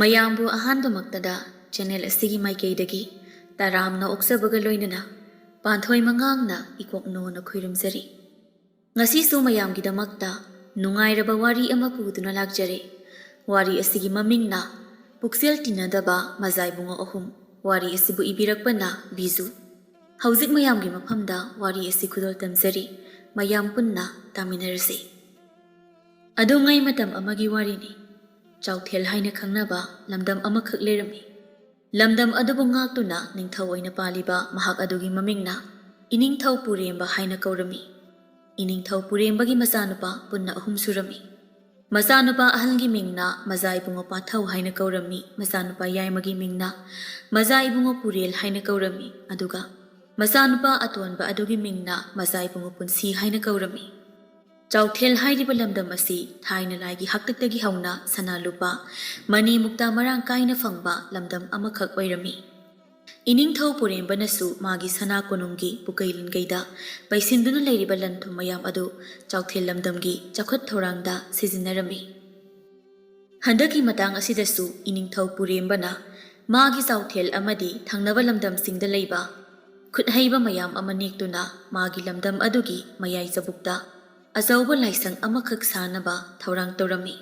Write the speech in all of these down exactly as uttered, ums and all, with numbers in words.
ꯃꯌꯥꯝꯕꯨ ꯑꯍꯥꯟꯕꯃꯛꯇꯗ ꯆꯦꯅꯦꯜ ꯑꯁꯤꯒꯤ ꯃꯥꯏꯀꯩꯗꯒꯤ ꯇꯔꯥꯝꯅ ꯑꯣꯛꯆꯕꯒ ꯂꯣꯏꯅꯅ ꯄꯥꯟꯊꯣꯏ ꯃꯉꯥꯡꯅ ꯏꯀꯣꯛꯅꯣꯅ ꯈꯨꯔꯨꯝꯖꯔꯤ꯫ ꯉꯁꯤꯁꯨ ꯃꯌꯥꯝꯒꯤꯗꯃꯛꯇ ꯅꯨꯡꯉꯥꯏꯔꯕ ꯋꯥꯔꯤ ꯑꯃ ꯄꯨꯗꯨꯅ ꯂꯥꯛꯆꯔꯦ꯫ ꯋꯥꯔꯤ ꯑꯁꯤꯒꯤ ꯃꯃꯤꯡꯅ ꯄꯨꯛꯆꯦꯜ ꯇꯤꯟꯅꯗꯕ ꯃꯖꯥ ꯏꯕꯨꯡꯉꯣ ꯑꯍꯨꯝ꯫ ꯋꯥꯔꯤ ꯑꯁꯤꯕꯨ ꯏꯕꯤꯔꯛꯄꯅ ꯕꯤꯖꯨ꯫ ꯍꯧꯖꯤꯛ ꯃꯌꯥꯝꯒꯤ ꯃꯐꯝꯗ ꯋꯥꯔꯤ ꯑꯁꯤ ꯈꯨꯗꯣꯜ ꯇꯝꯖꯔꯤ꯫ ꯃꯌꯥꯝ ꯄꯨꯟꯅ ꯇꯥꯃꯤꯟꯅꯔꯁꯤ꯫ ꯑꯗꯨꯉꯩ ꯃꯇꯝ ꯑꯃꯒꯤ ꯋꯥꯔꯤꯅꯤ꯫ ꯆꯥꯎꯊꯦꯜ ꯍꯥꯏꯅ ꯈꯪꯅꯕ ꯂꯝꯗꯝ ꯑꯃꯈꯛ ꯂꯩꯔꯝꯃꯤ꯫ ꯂꯝꯗꯝ ꯑꯗꯨꯕꯨ ꯉꯥꯛꯇꯨꯅ ꯅꯤꯡꯊꯧ ꯑꯣꯏꯅ ꯄꯥꯜꯂꯤꯕ ꯃꯍꯥꯛ ꯑꯗꯨꯒꯤ ꯃꯃꯤꯡꯅ ꯏꯅꯤꯡꯊꯧ ꯄꯨꯔꯦꯝꯕ ꯍꯥꯏꯅ ꯀꯧꯔꯝꯃꯤ꯫ ꯏꯅꯤꯡꯊꯧ ꯄꯨꯔꯦꯝꯕꯒꯤ ꯃꯆꯥꯅꯨꯄꯥ ꯄꯨꯟꯅ ꯑꯍꯨꯝ ꯁꯨꯔꯝꯃꯤ꯫ ꯃꯆꯥꯅꯨꯄꯥ ꯑꯍꯜꯒꯤ ꯃꯤꯡꯅ ꯃꯖꯥ ꯏꯕꯨꯡꯉꯣ ꯄꯥꯊꯧ ꯍꯥꯏꯅ ꯀꯧꯔꯝꯃꯤ, ꯃꯆꯥꯅꯨꯄꯥ ꯌꯥꯏꯃꯒꯤ ꯃꯤꯡꯅ ꯃꯖꯥ ꯏꯕꯨꯡꯉꯣ ꯄꯨꯔꯦꯜ ꯍꯥꯏꯅ ꯀꯧꯔꯝꯃꯤ, ꯑꯗꯨꯒ ꯃꯆꯥꯅꯨꯄꯥ ꯑꯇꯣꯟꯕ ꯑꯗꯨꯒꯤ ꯃꯤꯡꯅ ꯃꯖꯥ ꯏꯕꯨꯡꯉꯣ ꯄꯨꯟꯁꯤ ꯍꯥꯏꯅ ꯀꯧꯔꯝꯃꯤ꯫ ꯆꯥꯎꯊꯦꯜ ꯍꯥꯏꯔꯤꯕ ꯂꯝꯗꯝ ꯑꯁꯤ ꯊꯥꯏꯅ ꯂꯥꯏꯒꯤ ꯍꯥꯛꯇꯛꯇꯒꯤ ꯍꯧꯅ ꯁꯅꯥ ꯂꯨꯄꯥ, ꯃꯅꯤ ꯃꯨꯛꯇ ꯃꯔꯥꯡ ꯀꯥꯏꯅ ꯐꯪꯕ ꯂꯝꯗꯝ ꯑꯃꯈꯛ ꯑꯣꯏꯔꯝꯃꯤ꯫ ꯏꯅꯤꯡꯊꯧ ꯄꯨꯔꯦꯝꯕꯅꯁꯨ ꯃꯥꯒꯤ ꯁꯅꯥ ꯀꯣꯅꯨꯡꯒꯤ ꯄꯨꯀꯩ ꯂꯟꯒꯩꯗ ꯄꯩꯁꯤꯟꯗꯨꯅ ꯂꯩꯔꯤꯕ ꯂꯟ ꯊꯨꯝ ꯃꯌꯥꯝ ꯑꯗꯨ ꯆꯥꯎꯊꯦꯜ ꯂꯝꯗꯝꯒꯤ ꯆꯥꯎꯈꯠ ꯊꯧꯔꯥꯡꯗ ꯁꯤꯖꯤꯟꯅꯔꯝꯃꯤ꯫ ꯍꯟꯗꯛꯀꯤ ꯃꯇꯥꯡ ꯑꯁꯤꯗꯁꯨ ꯏꯅꯤꯡꯊꯧ ꯄꯨꯔꯦꯝꯕꯅ ꯃꯥꯒꯤ ꯆꯥꯎꯊꯦꯜ ꯑꯃꯗꯤ ꯊꯪꯅꯕ ꯂꯝꯗꯝꯁꯤꯡꯗ ꯂꯩꯕ ꯈꯨꯠꯍꯩꯕ ꯃꯌꯥꯝ ꯑꯃ ꯅꯦꯛꯇꯨꯅ ꯃꯥꯒꯤ ꯂꯝꯗꯝ ꯑꯗꯨꯒꯤ ꯃꯌꯥꯏ ꯆꯕꯨꯛꯇ ꯑꯆꯧꯕ ꯂꯥꯏꯁꯪ ꯑꯃꯈꯛ ꯁꯥꯅꯕ ꯊꯧꯔꯥꯡ ꯇꯧꯔꯝꯃꯤ꯫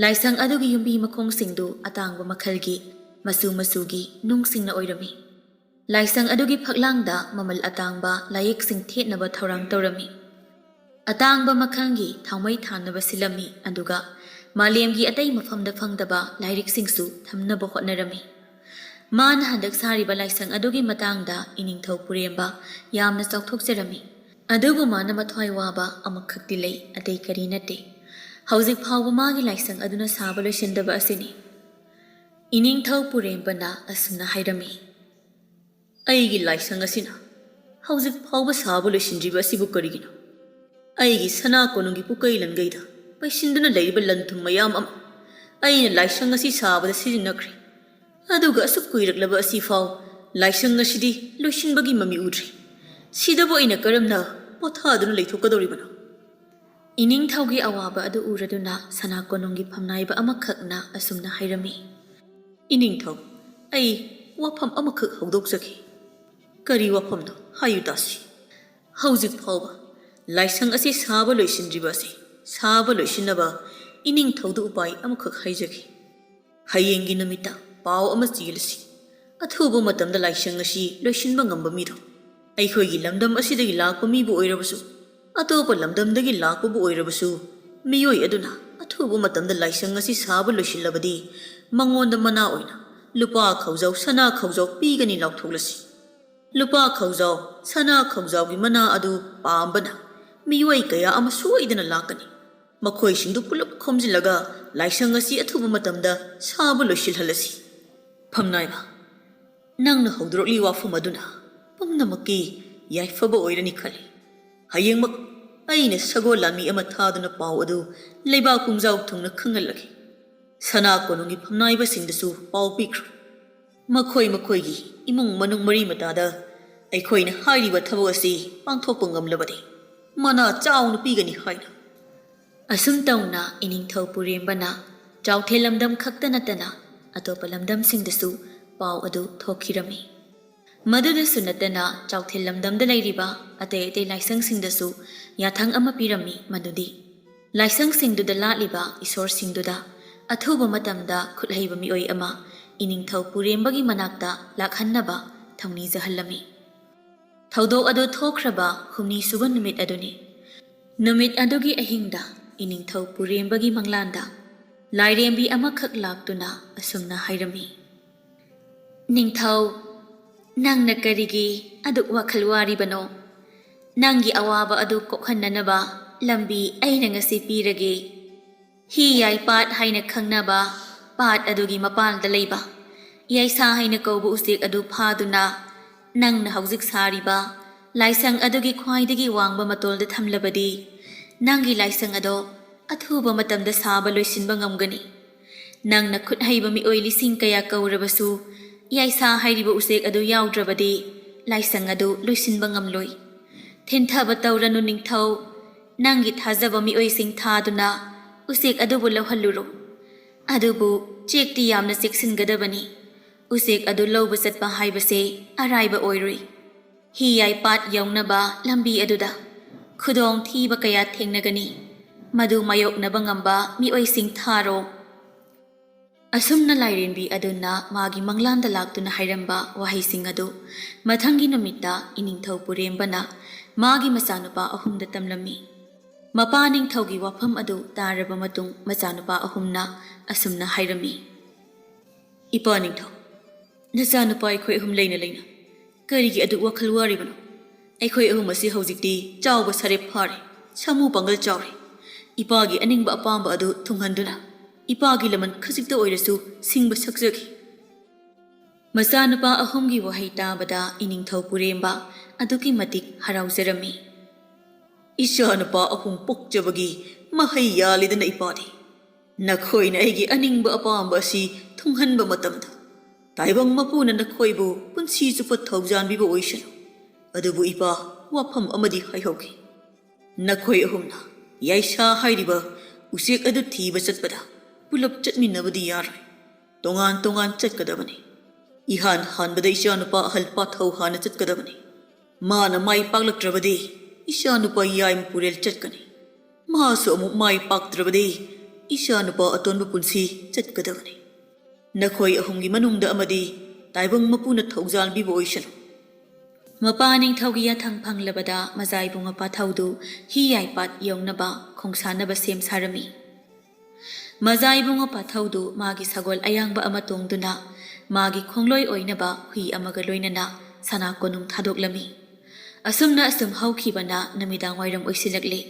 ꯂꯥꯏꯁꯪ ꯑꯗꯨꯒꯤ ꯌꯨꯝꯕꯤ ꯃꯈꯣꯡꯁꯤꯡꯗꯨ ꯑꯇꯥꯡꯕ ꯃꯈꯜꯒꯤ ꯃꯆꯨ ꯃꯆꯨꯒꯤ ꯅꯨꯡꯁꯤꯡꯅ ꯑꯣꯏꯔꯝꯃꯤ꯫ ꯂꯥꯏꯁꯪ ꯑꯗꯨꯒꯤ ꯐꯛꯂꯥꯡꯗ ꯃꯃꯜ ꯑꯇꯥꯡꯕ ꯂꯥꯏꯌꯦꯛꯁꯤꯡ ꯊꯦꯠꯅꯕ ꯊꯧꯔꯥꯡ ꯇꯧꯔꯝꯃꯤ꯫ ꯑꯇꯥꯡꯕ ꯃꯈꯜꯒꯤ ꯊꯥꯎꯃꯩ ꯊꯥꯅꯕ ꯁꯤꯜꯂꯝꯃꯤ, ꯑꯗꯨꯒ ꯃꯥꯂꯦꯝꯒꯤ ꯑꯇꯩ ꯃꯐꯝꯗ ꯐꯪꯗꯕ ꯂꯥꯏꯔꯤꯛꯁꯤꯡꯁꯨ ꯊꯝꯅꯕ ꯍꯣꯠꯅꯔꯝꯃꯤ꯫ ꯃꯥꯅ ꯍꯟꯗꯛ ꯁꯥꯔꯤꯕ ꯂꯥꯏꯁꯪ ꯑꯗꯨꯒꯤ ꯃꯇꯥꯡꯗ ꯏꯅꯤꯡꯊꯧ ꯄꯨꯔꯦꯝꯕ ꯌꯥꯝꯅ ꯆꯥꯎꯊꯣꯛꯆꯔꯝꯃꯤ꯫ ꯑꯗꯨꯕꯨ ꯃꯥꯅ ꯃꯊ꯭ꯋꯥꯏ ꯋꯥꯕ ꯑꯃꯈꯛꯇꯤ ꯂꯩ, ꯑꯇꯩ ꯀꯔꯤ ꯅꯠꯇꯦ꯫ ꯍꯧꯖꯤꯛ ꯐꯥꯎꯕ ꯃꯥꯒꯤ ꯂꯥꯏꯁꯪ ꯑꯗꯨꯅ ꯁꯥꯕ ꯂꯣꯏꯁꯤꯟꯗꯕ ꯑꯁꯤꯅꯤ꯫ ꯏꯅꯤꯡꯊꯧ ꯄꯨꯔꯦꯝꯕꯅ ꯑꯁꯨꯝꯅ ꯍꯥꯏꯔꯝꯃꯤ, "ꯑꯩꯒꯤ ꯂꯥꯏꯁꯪ ꯑꯁꯤꯅ ꯍꯧꯖꯤꯛ ꯐꯥꯎꯕ ꯁꯥꯕ ꯂꯣꯏꯁꯤꯟꯗ꯭ꯔꯤꯕ ꯑꯁꯤꯕꯨ ꯀꯔꯤꯒꯤꯅꯣ? ꯑꯩꯒꯤ ꯁꯅꯥ ꯀꯣꯅꯨꯡꯒꯤ ꯄꯨꯀꯩ ꯂꯟꯒꯩꯗ ꯄꯩꯁꯤꯟꯗꯨꯅ ꯂꯩꯔꯤꯕ ꯂꯟ ꯊꯨꯝ ꯃꯌꯥꯝ ꯑꯃ ꯑꯩꯅ ꯂꯥꯏꯁꯪ ꯑꯁꯤ ꯁꯥꯕꯗ ꯁꯤꯖꯤꯟꯅꯈ꯭ꯔꯦ꯫ ꯑꯗꯨꯒ ꯑꯁꯨꯛ ꯀꯨꯏꯔꯛꯂꯕ ꯑꯁꯤ ꯐꯥꯎ ꯂꯥꯏꯁꯪ ꯑꯁꯤꯗꯤ ꯂꯣꯏꯁꯤꯟꯕꯒꯤ ꯃꯃꯤ ꯎꯗ꯭ꯔꯤ꯫ ꯁꯤꯗꯕꯨ ꯑꯩꯅ ꯀꯔꯝꯅ ꯄꯣꯊꯥꯗꯨꯅ ꯂꯩꯊꯣꯛꯀꯗꯧꯔꯤꯕꯅꯣ?" ꯏꯅꯤꯡꯊꯧꯒꯤ ꯑꯋꯥꯕ ꯑꯗꯨ ꯎꯔꯗꯨꯅ ꯁꯅꯥ ꯀꯣꯅꯨꯡꯒꯤ ꯐꯝꯅꯥꯏꯕ ꯑꯃꯈꯛꯅ ꯑꯁꯨꯝꯅ ꯍꯥꯏꯔꯝꯃꯤ, "ꯏꯅꯤꯡꯊꯧ, ꯑꯩ ꯋꯥꯐꯝ ꯑꯃꯈꯛ ꯍꯧꯗꯣꯛꯆꯒꯦ꯫ ꯀꯔꯤ ꯋꯥꯐꯝꯅꯣ? ꯍꯥꯏꯌꯨ ꯇꯥꯁꯤ꯫ ꯍꯧꯖꯤꯛ ꯐꯥꯎꯕ ꯂꯥꯏꯁꯪ ꯑꯁꯤ ꯁꯥꯕ ꯂꯣꯏꯁꯤꯟꯗ꯭ꯔꯤꯕ ꯑꯁꯤ ꯁꯥꯕ ꯂꯣꯏꯁꯤꯟꯅꯕ ꯏꯅꯤꯡꯊꯧꯗ ꯎꯄꯥꯏ ꯑꯃꯈꯛ ꯍꯥꯏꯖꯒꯦ꯫ ꯍꯌꯦꯡꯒꯤ ꯅꯨꯃꯤꯠꯇ ꯄꯥꯎ ꯑꯃ ꯆꯦꯜꯂꯁꯤ꯫ ꯑꯊꯨꯕ ꯃꯇꯝꯗ ꯂꯥꯏꯁꯪ ꯑꯁꯤ ꯂꯣꯏꯁꯤꯟꯕ ꯉꯝꯕ ꯃꯤꯗꯣ, ꯑꯩꯈꯣꯏꯒꯤ ꯂꯝꯗꯝ ꯑꯁꯤꯗꯒꯤ ꯂꯥꯛꯄ ꯃꯤꯕꯨ ꯑꯣꯏꯔꯕꯁꯨ, ꯑꯇꯣꯞꯄ ꯂꯝꯗꯝꯗꯒꯤ ꯂꯥꯛꯄꯕꯨ ꯑꯣꯏꯔꯕꯁꯨ, ꯃꯤꯑꯣꯏ ꯑꯗꯨꯅ ꯑꯊꯨꯕ ꯃꯇꯝꯗ ꯂꯥꯏꯁꯪ ꯑꯁꯤ ꯁꯥꯕ ꯂꯣꯏꯁꯤꯜꯂꯕꯗꯤ ꯃꯉꯣꯟꯗ ꯃꯅꯥ ꯑꯣꯏꯅ ꯂꯨꯄꯥ ꯈꯧꯖꯥꯎ, ꯁꯅꯥ ꯈꯧꯖꯥꯎ ꯄꯤꯒꯅꯤ ꯂꯥꯎꯊꯣꯛꯂꯁꯤ꯫ ꯂꯨꯄꯥ ꯈꯧꯖꯥꯎ, ꯁꯅꯥ ꯈꯧꯖꯥꯎꯒꯤ ꯃꯅꯥ ꯑꯗꯨ ꯄꯥꯝꯕꯅ ꯃꯤꯑꯣꯏ ꯀꯌꯥ ꯑꯃ ꯁꯣꯏꯗꯅ ꯂꯥꯛꯀꯅꯤ꯫ ꯃꯈꯣꯏꯁꯤꯡꯗꯨ ꯄꯨꯂꯞ ꯈꯣꯝꯖꯤꯜꯂꯒ ꯂꯥꯏꯁꯪ ꯑꯁꯤ ꯑꯊꯨꯕ ꯃꯇꯝꯗ ꯁꯥꯕ ꯂꯣꯏꯁꯤꯜꯍꯜꯂꯁꯤ꯫ ꯐꯝꯅꯥꯏꯕ, ꯅꯪꯅ ꯍꯧꯗꯣꯔꯛꯂꯤ ꯋꯥꯐꯝ ꯑꯗꯨꯅ ꯄꯨꯝꯅꯃꯛꯀꯤ ꯌꯥꯏꯐꯕ ꯑꯣꯏꯔꯅꯤ ꯈꯜꯂꯤ꯫ ꯍꯌꯦꯡꯃꯛ ꯑꯩꯅ ꯁꯒꯣꯜ ꯂꯥꯟꯃꯤ ꯑꯃ ꯊꯥꯗꯨꯅ ꯄꯥꯎ ꯑꯗꯨ ꯂꯩꯕꯥꯛ ꯄꯨꯝꯖꯥꯎ ꯊꯨꯡꯅ ꯈꯪꯍꯜꯂꯒꯦ꯫ ꯁꯅꯥ ꯀꯣꯅꯨꯡꯒꯤ ꯐꯝꯅꯥꯏꯕꯁꯤꯡꯗꯁꯨ ꯄꯥꯎ ꯄꯤꯈ꯭ꯔꯣ꯫ ꯃꯈꯣꯏ ꯃꯈꯣꯏꯒꯤ ꯏꯃꯨꯡ ꯃꯅꯨꯡ ꯃꯔꯤ ꯃꯇꯥꯗ ꯑꯩꯈꯣꯏꯅ ꯍꯥꯏꯔꯤꯕ ꯊꯕꯛ ꯑꯁꯤ ꯄꯥꯡꯊꯣꯛꯄ ꯉꯝꯂꯕꯗꯤ ꯃꯅꯥ ꯆꯥꯎꯅ ꯄꯤꯒꯅꯤ ꯍꯥꯏꯅ꯫ ꯑꯁꯨꯝ ꯇꯧꯅ ꯏꯅꯤꯡꯊꯧ ꯄꯨꯔꯦꯝꯕꯅ ꯆꯥꯎꯊꯦꯜ ꯂꯝꯗꯝ ꯈꯛꯇ ꯅꯠꯇꯅ ꯑꯇꯣꯞꯄ ꯂꯝꯗꯝꯁꯤꯡꯗꯁꯨ ꯄꯥꯎ ꯑꯗꯨ ꯊꯣꯛꯈꯤꯔꯝꯃꯤ꯫ ꯃꯗꯨꯗꯁꯨ ꯅꯠꯇꯅ ꯆꯥꯎꯊꯦꯜ ꯂꯝꯗꯝꯗ ꯂꯩꯔꯤꯕ ꯑꯇꯩ ꯑꯇꯩ ꯂꯥꯏꯁꯪꯁꯤꯡꯗꯁꯨ ꯌꯥꯊꯪ ꯑꯃ ꯄꯤꯔꯝꯃꯤ, ꯃꯗꯨꯗꯤ ꯂꯥꯏꯁꯪꯁꯤꯡꯗꯨꯗ ꯂꯥꯠꯂꯤꯕ ꯏꯁꯣꯔꯁꯤꯡꯗꯨꯗ ꯑꯊꯨꯕ ꯃꯇꯝꯗ ꯈꯨꯠꯍꯩꯕ ꯃꯤꯑꯣꯏ ꯑꯃ ꯏꯅꯤꯡꯊꯧ ꯄꯨꯔꯦꯝꯕꯒꯤ ꯃꯅꯥꯛꯇ ꯂꯥꯛꯍꯟꯅꯕ ꯊꯧꯅꯤꯖꯍꯜꯂꯝꯃꯤ꯫ ꯊꯧꯗꯣꯛ ꯑꯗꯨ ꯊꯣꯛꯈ꯭ꯔꯕ ꯍꯨꯝꯅꯤ ꯁꯨꯕ ꯅꯨꯃꯤꯠ ꯑꯗꯨꯅꯤ꯫ ꯅꯨꯃꯤꯠ ꯑꯗꯨꯒꯤ ꯑꯍꯤꯡꯗ ꯏꯅꯤꯡꯊꯧ ꯄꯨꯔꯦꯝꯕꯒꯤ ꯃꯪꯂꯥꯟꯗ ꯂꯥꯏꯔꯦꯝꯕꯤ ꯑꯃꯈꯛ ꯂꯥꯛꯇꯨꯅ ꯑꯁꯨꯝꯅ ꯍꯥꯏꯔꯝꯃꯤ, "ꯅꯤꯡꯊꯧ, ꯅꯪꯅ ꯀꯔꯤꯒꯤ ꯑꯗꯨꯛ ꯋꯥꯈꯜ ꯋꯥꯔꯤꯕꯅꯣ? ꯅꯪꯒꯤ ꯑꯋꯥꯕ ꯑꯗꯨ ꯀꯣꯛꯍꯟꯅꯅꯕ ꯂꯝꯕꯤ ꯑꯩꯅ ꯉꯁꯤ ꯄꯤꯔꯒꯦ꯫ ꯍꯤ ꯌꯥꯏ ꯄꯥꯠ ꯍꯥꯏꯅ ꯈꯪꯅꯕ ꯄꯥꯠ ꯑꯗꯨꯒꯤ ꯃꯄꯥꯟꯗ ꯂꯩꯕ ꯌꯥꯏꯁꯥ ꯍꯥꯏꯅ ꯀꯧꯕ ꯎꯆꯦꯛ ꯑꯗꯨ ꯐꯥꯗꯨꯅ ꯅꯪꯅ ꯍꯧꯖꯤꯛ ꯁꯥꯔꯤꯕ ꯂꯥꯏꯁꯪ ꯑꯗꯨꯒꯤ ꯈ꯭ꯋꯥꯏꯗꯒꯤ ꯋꯥꯡꯕ ꯃꯇꯣꯜꯗ ꯊꯝꯂꯕꯗꯤ ꯅꯪꯒꯤ ꯂꯥꯏꯁꯪ ꯑꯗꯣ ꯑꯊꯨꯕ ꯃꯇꯝꯗ ꯁꯥꯕ ꯂꯣꯏꯁꯤꯟꯕ ꯉꯝꯒꯅꯤ꯫ ꯅꯪꯅ ꯈꯨꯠ ꯍꯩꯕ ꯃꯤꯑꯣꯏ ꯂꯤꯁꯤꯡ ꯀꯌꯥ ꯀꯧꯔꯕꯁꯨ ꯌꯥꯏꯁꯥ ꯍꯥꯏꯔꯤꯕ ꯎꯆꯦꯛ ꯑꯗꯨ ꯌꯥꯎꯗ꯭ꯔꯕꯗꯤ ꯂꯥꯏꯁꯪ ꯑꯗꯨ ꯂꯣꯏꯁꯤꯟꯕ ꯉꯝꯂꯣꯏ꯫ ꯊꯤꯟꯊꯕ ꯇꯧꯔꯅꯨ ꯅꯤꯡꯊꯧ, ꯅꯪꯒꯤ ꯊꯥꯖꯕ ꯃꯤꯑꯣꯏꯁꯤꯡ ꯊꯥꯗꯨꯅ ꯎꯆꯦꯛ ꯑꯗꯨꯕꯨ ꯂꯧꯍꯜꯂꯨꯔꯣ꯫ ꯑꯗꯨꯕꯨ ꯆꯦꯛꯇꯤ ꯌꯥꯝꯅ ꯆꯦꯛꯁꯤꯟꯒꯗꯕꯅꯤ꯫ ꯎꯆꯦꯛ ꯑꯗꯨ ꯂꯧꯕ ꯆꯠꯄ ꯍꯥꯏꯕꯁꯦ ꯑꯔꯥꯏꯕ ꯑꯣꯏꯔꯣꯏ꯫ ꯍꯤꯌꯥꯏ ꯄꯥꯠ ꯌꯧꯅꯕ ꯂꯝꯕꯤ ꯑꯗꯨꯗ ꯈꯨꯗꯣꯡ ꯊꯤꯕ ꯀꯌꯥ ꯊꯦꯡꯅꯒꯅꯤ꯫ ꯃꯗꯨ ꯃꯥꯌꯣꯛꯅꯕ ꯉꯝꯕ ꯃꯤꯑꯣꯏꯁꯤꯡ ꯊꯥꯔꯣ꯫ ꯑꯁꯨꯝꯅ ꯂꯥꯏꯔꯦꯝꯕꯤ ꯑꯗꯨꯅ ꯃꯥꯒꯤ ꯃꯪꯂꯥꯟꯗ ꯂꯥꯛꯇꯨꯅ ꯍꯥꯏꯔꯝꯕ ꯋꯥꯍꯩꯁꯤꯡ ꯑꯗꯨ ꯃꯊꯪꯒꯤ ꯅꯨꯃꯤꯠꯇ ꯏꯅꯤꯡꯊꯧ ꯄꯨꯔꯦꯝꯕꯅ ꯃꯥꯒꯤ ꯃꯆꯥꯅꯨꯄꯥ ꯑꯍꯨꯝꯗ ꯇꯝꯂꯝꯃꯤ꯫ ꯃꯄꯥ ꯅꯤꯡꯊꯧꯒꯤ ꯋꯥꯐꯝ ꯑꯗꯨ ꯇꯥꯔꯕ ꯃꯇꯨꯡ ꯃꯆꯥꯅꯨꯄꯥ ꯑꯍꯨꯝꯅ ꯑꯁꯨꯝꯅ ꯍꯥꯏꯔꯝꯃꯤ, "ꯏꯄꯥ ꯅꯤꯡꯊꯧ, ꯅꯆꯥꯅꯨꯄꯥ ꯑꯩꯈꯣꯏ ꯑꯍꯨꯝ ꯂꯩꯅ ꯂꯩꯅ ꯀꯔꯤꯒꯤ ꯑꯗꯨꯛ ꯋꯥꯈꯜ ꯋꯥꯔꯤꯕꯅꯣ? ꯑꯩꯈꯣꯏ ꯑꯍꯨꯝ ꯑꯁꯤ ꯍꯧꯖꯤꯛꯇꯤ ꯆꯥꯎꯕ ꯁꯥꯔꯦꯞ ꯐꯥꯔꯦ, ꯁꯥꯃꯨ ꯄꯥꯡꯒꯜ ꯆꯥꯎꯔꯦ꯫ ꯏꯄꯥꯒꯤ ꯑꯅꯤꯡꯕ ꯑꯄꯥꯝꯕ ꯑꯗꯨ ꯊꯨꯡꯍꯟꯗꯨꯅ ꯏꯄꯥꯒꯤ ꯂꯃꯟ ꯈꯖꯤꯛꯇ ꯑꯣꯏꯔꯁꯨ ꯁꯤꯡꯕ ꯁꯛꯆꯒꯦ꯫" ꯃꯆꯥꯅꯨꯄꯥ ꯑꯍꯨꯝꯒꯤ ꯋꯥꯍꯩ ꯇꯥꯕꯗ ꯏꯅꯤꯡꯊꯧ ꯄꯨꯔꯦꯝꯕ ꯑꯗꯨꯛꯀꯤ ꯃꯇꯤꯛ ꯍꯔꯥꯎꯖꯔꯝꯃꯤ꯫ "ꯏꯆꯥꯅꯨꯄꯥ ꯑꯍꯨꯝ ꯄꯣꯛꯆꯕꯒꯤ ꯃꯍꯩ ꯌꯥꯜꯂꯤꯗꯅ ꯏꯄꯥꯗꯤ꯫ ꯅꯈꯣꯏꯅ ꯑꯩꯒꯤ ꯑꯅꯤꯡꯕ ꯑꯄꯥꯝꯕ ꯑꯁꯤ ꯊꯨꯡꯍꯟꯕ ꯃꯇꯝꯗ ꯇꯥꯏꯕꯪ ꯃꯄꯨꯅ ꯅꯈꯣꯏꯕꯨ ꯄꯨꯟꯁꯤ ꯆꯨꯞꯄ ꯊꯧꯖꯥꯟꯕꯤꯕ ꯑꯣꯏꯁꯅꯨ꯫ ꯑꯗꯨꯕꯨ ꯏꯄꯥ, ꯋꯥꯐꯝ ꯑꯃꯗꯤ ꯍꯥꯏꯍꯧꯒꯦ꯫ ꯅꯈꯣꯏ ꯑꯍꯨꯝꯅ ꯌꯥꯏꯁꯥ ꯍꯥꯏꯔꯤꯕ ꯎꯆꯦꯛ ꯑꯗꯨ ꯊꯤꯕ ꯆꯠꯄꯗ ꯄꯨꯂꯞ ꯆꯠꯃꯤꯟꯅꯕꯗꯤ ꯌꯥꯔꯣꯏ꯫ ꯇꯣꯉꯥꯟ ꯇꯣꯉꯥꯟ ꯆꯠꯀꯗꯕꯅꯤ꯫ ꯏꯍꯥꯟ ꯍꯥꯟꯕꯗ ꯏꯆꯥꯅꯨꯄꯥ ꯑꯍꯜ ꯄꯥꯊꯧ ꯍꯥꯟꯅ ꯆꯠꯀꯗꯕꯅꯤ꯫ ꯃꯥꯅ ꯃꯥꯏ ꯄꯥꯛꯂꯛꯇ꯭ꯔꯕꯗꯤ ꯏꯆꯥꯅꯨꯄꯥ ꯌꯥꯏꯃ ꯄꯨꯔꯦꯜ ꯆꯠꯀꯅꯤ꯫ ꯃꯥꯁꯨ ꯑꯃꯨꯛ ꯃꯥꯏ ꯄꯥꯛꯇ꯭ꯔꯕꯗꯤ ꯏꯆꯥꯅꯨꯄꯥ ꯑꯇꯣꯟꯕ ꯄꯨꯟꯁꯤ ꯆꯠꯀꯗꯕꯅꯤ꯫ ꯅꯈꯣꯏ ꯑꯍꯨꯝꯒꯤ ꯃꯅꯨꯡꯗ ꯑꯃꯗꯤ ꯇꯥꯏꯕꯪ ꯃꯄꯨꯅ ꯊꯧꯖꯥꯜꯕꯤꯕ ꯑꯣꯏꯁꯅꯨ꯫" ꯃꯄꯥ ꯅꯤꯡꯊꯧꯒꯤ ꯌꯥꯊꯪ ꯐꯪꯂꯕꯗ ꯃꯖꯥ ꯏꯕꯨꯡꯉꯣ ꯄꯥꯊꯧꯗꯨ ꯍꯤ ꯌꯥꯏꯄꯥꯠ ꯌꯧꯅꯕ ꯈꯣꯡꯁꯥꯟꯅꯕ ꯁꯦꯝ ꯁꯥꯔꯝꯃꯤ꯫ ꯃꯖꯥ ꯏꯕꯨꯡꯉꯣ ꯄꯥꯊꯧꯗꯨ ꯃꯥꯒꯤ ꯁꯒꯣꯜ ꯑꯌꯥꯡꯕ ꯑꯃ ꯇꯣꯡꯗꯨꯅ ꯃꯥꯒꯤ ꯈꯣꯡꯂꯣꯏ ꯑꯣꯏꯅꯕ ꯍꯨꯏ ꯑꯃꯒ ꯂꯣꯏꯅꯅ ꯁꯅꯥ ꯀꯣꯅꯨꯡ ꯊꯥꯗꯣꯛꯂꯝꯃꯤ꯫ ꯑꯁꯨꯝꯅ ꯑꯁꯨꯝ ꯍꯧꯈꯤꯕꯅ ꯅꯨꯃꯤꯗꯥꯡ ꯋꯥꯏꯔꯝ ꯑꯣꯏꯁꯤꯜꯂꯛꯂꯦ꯫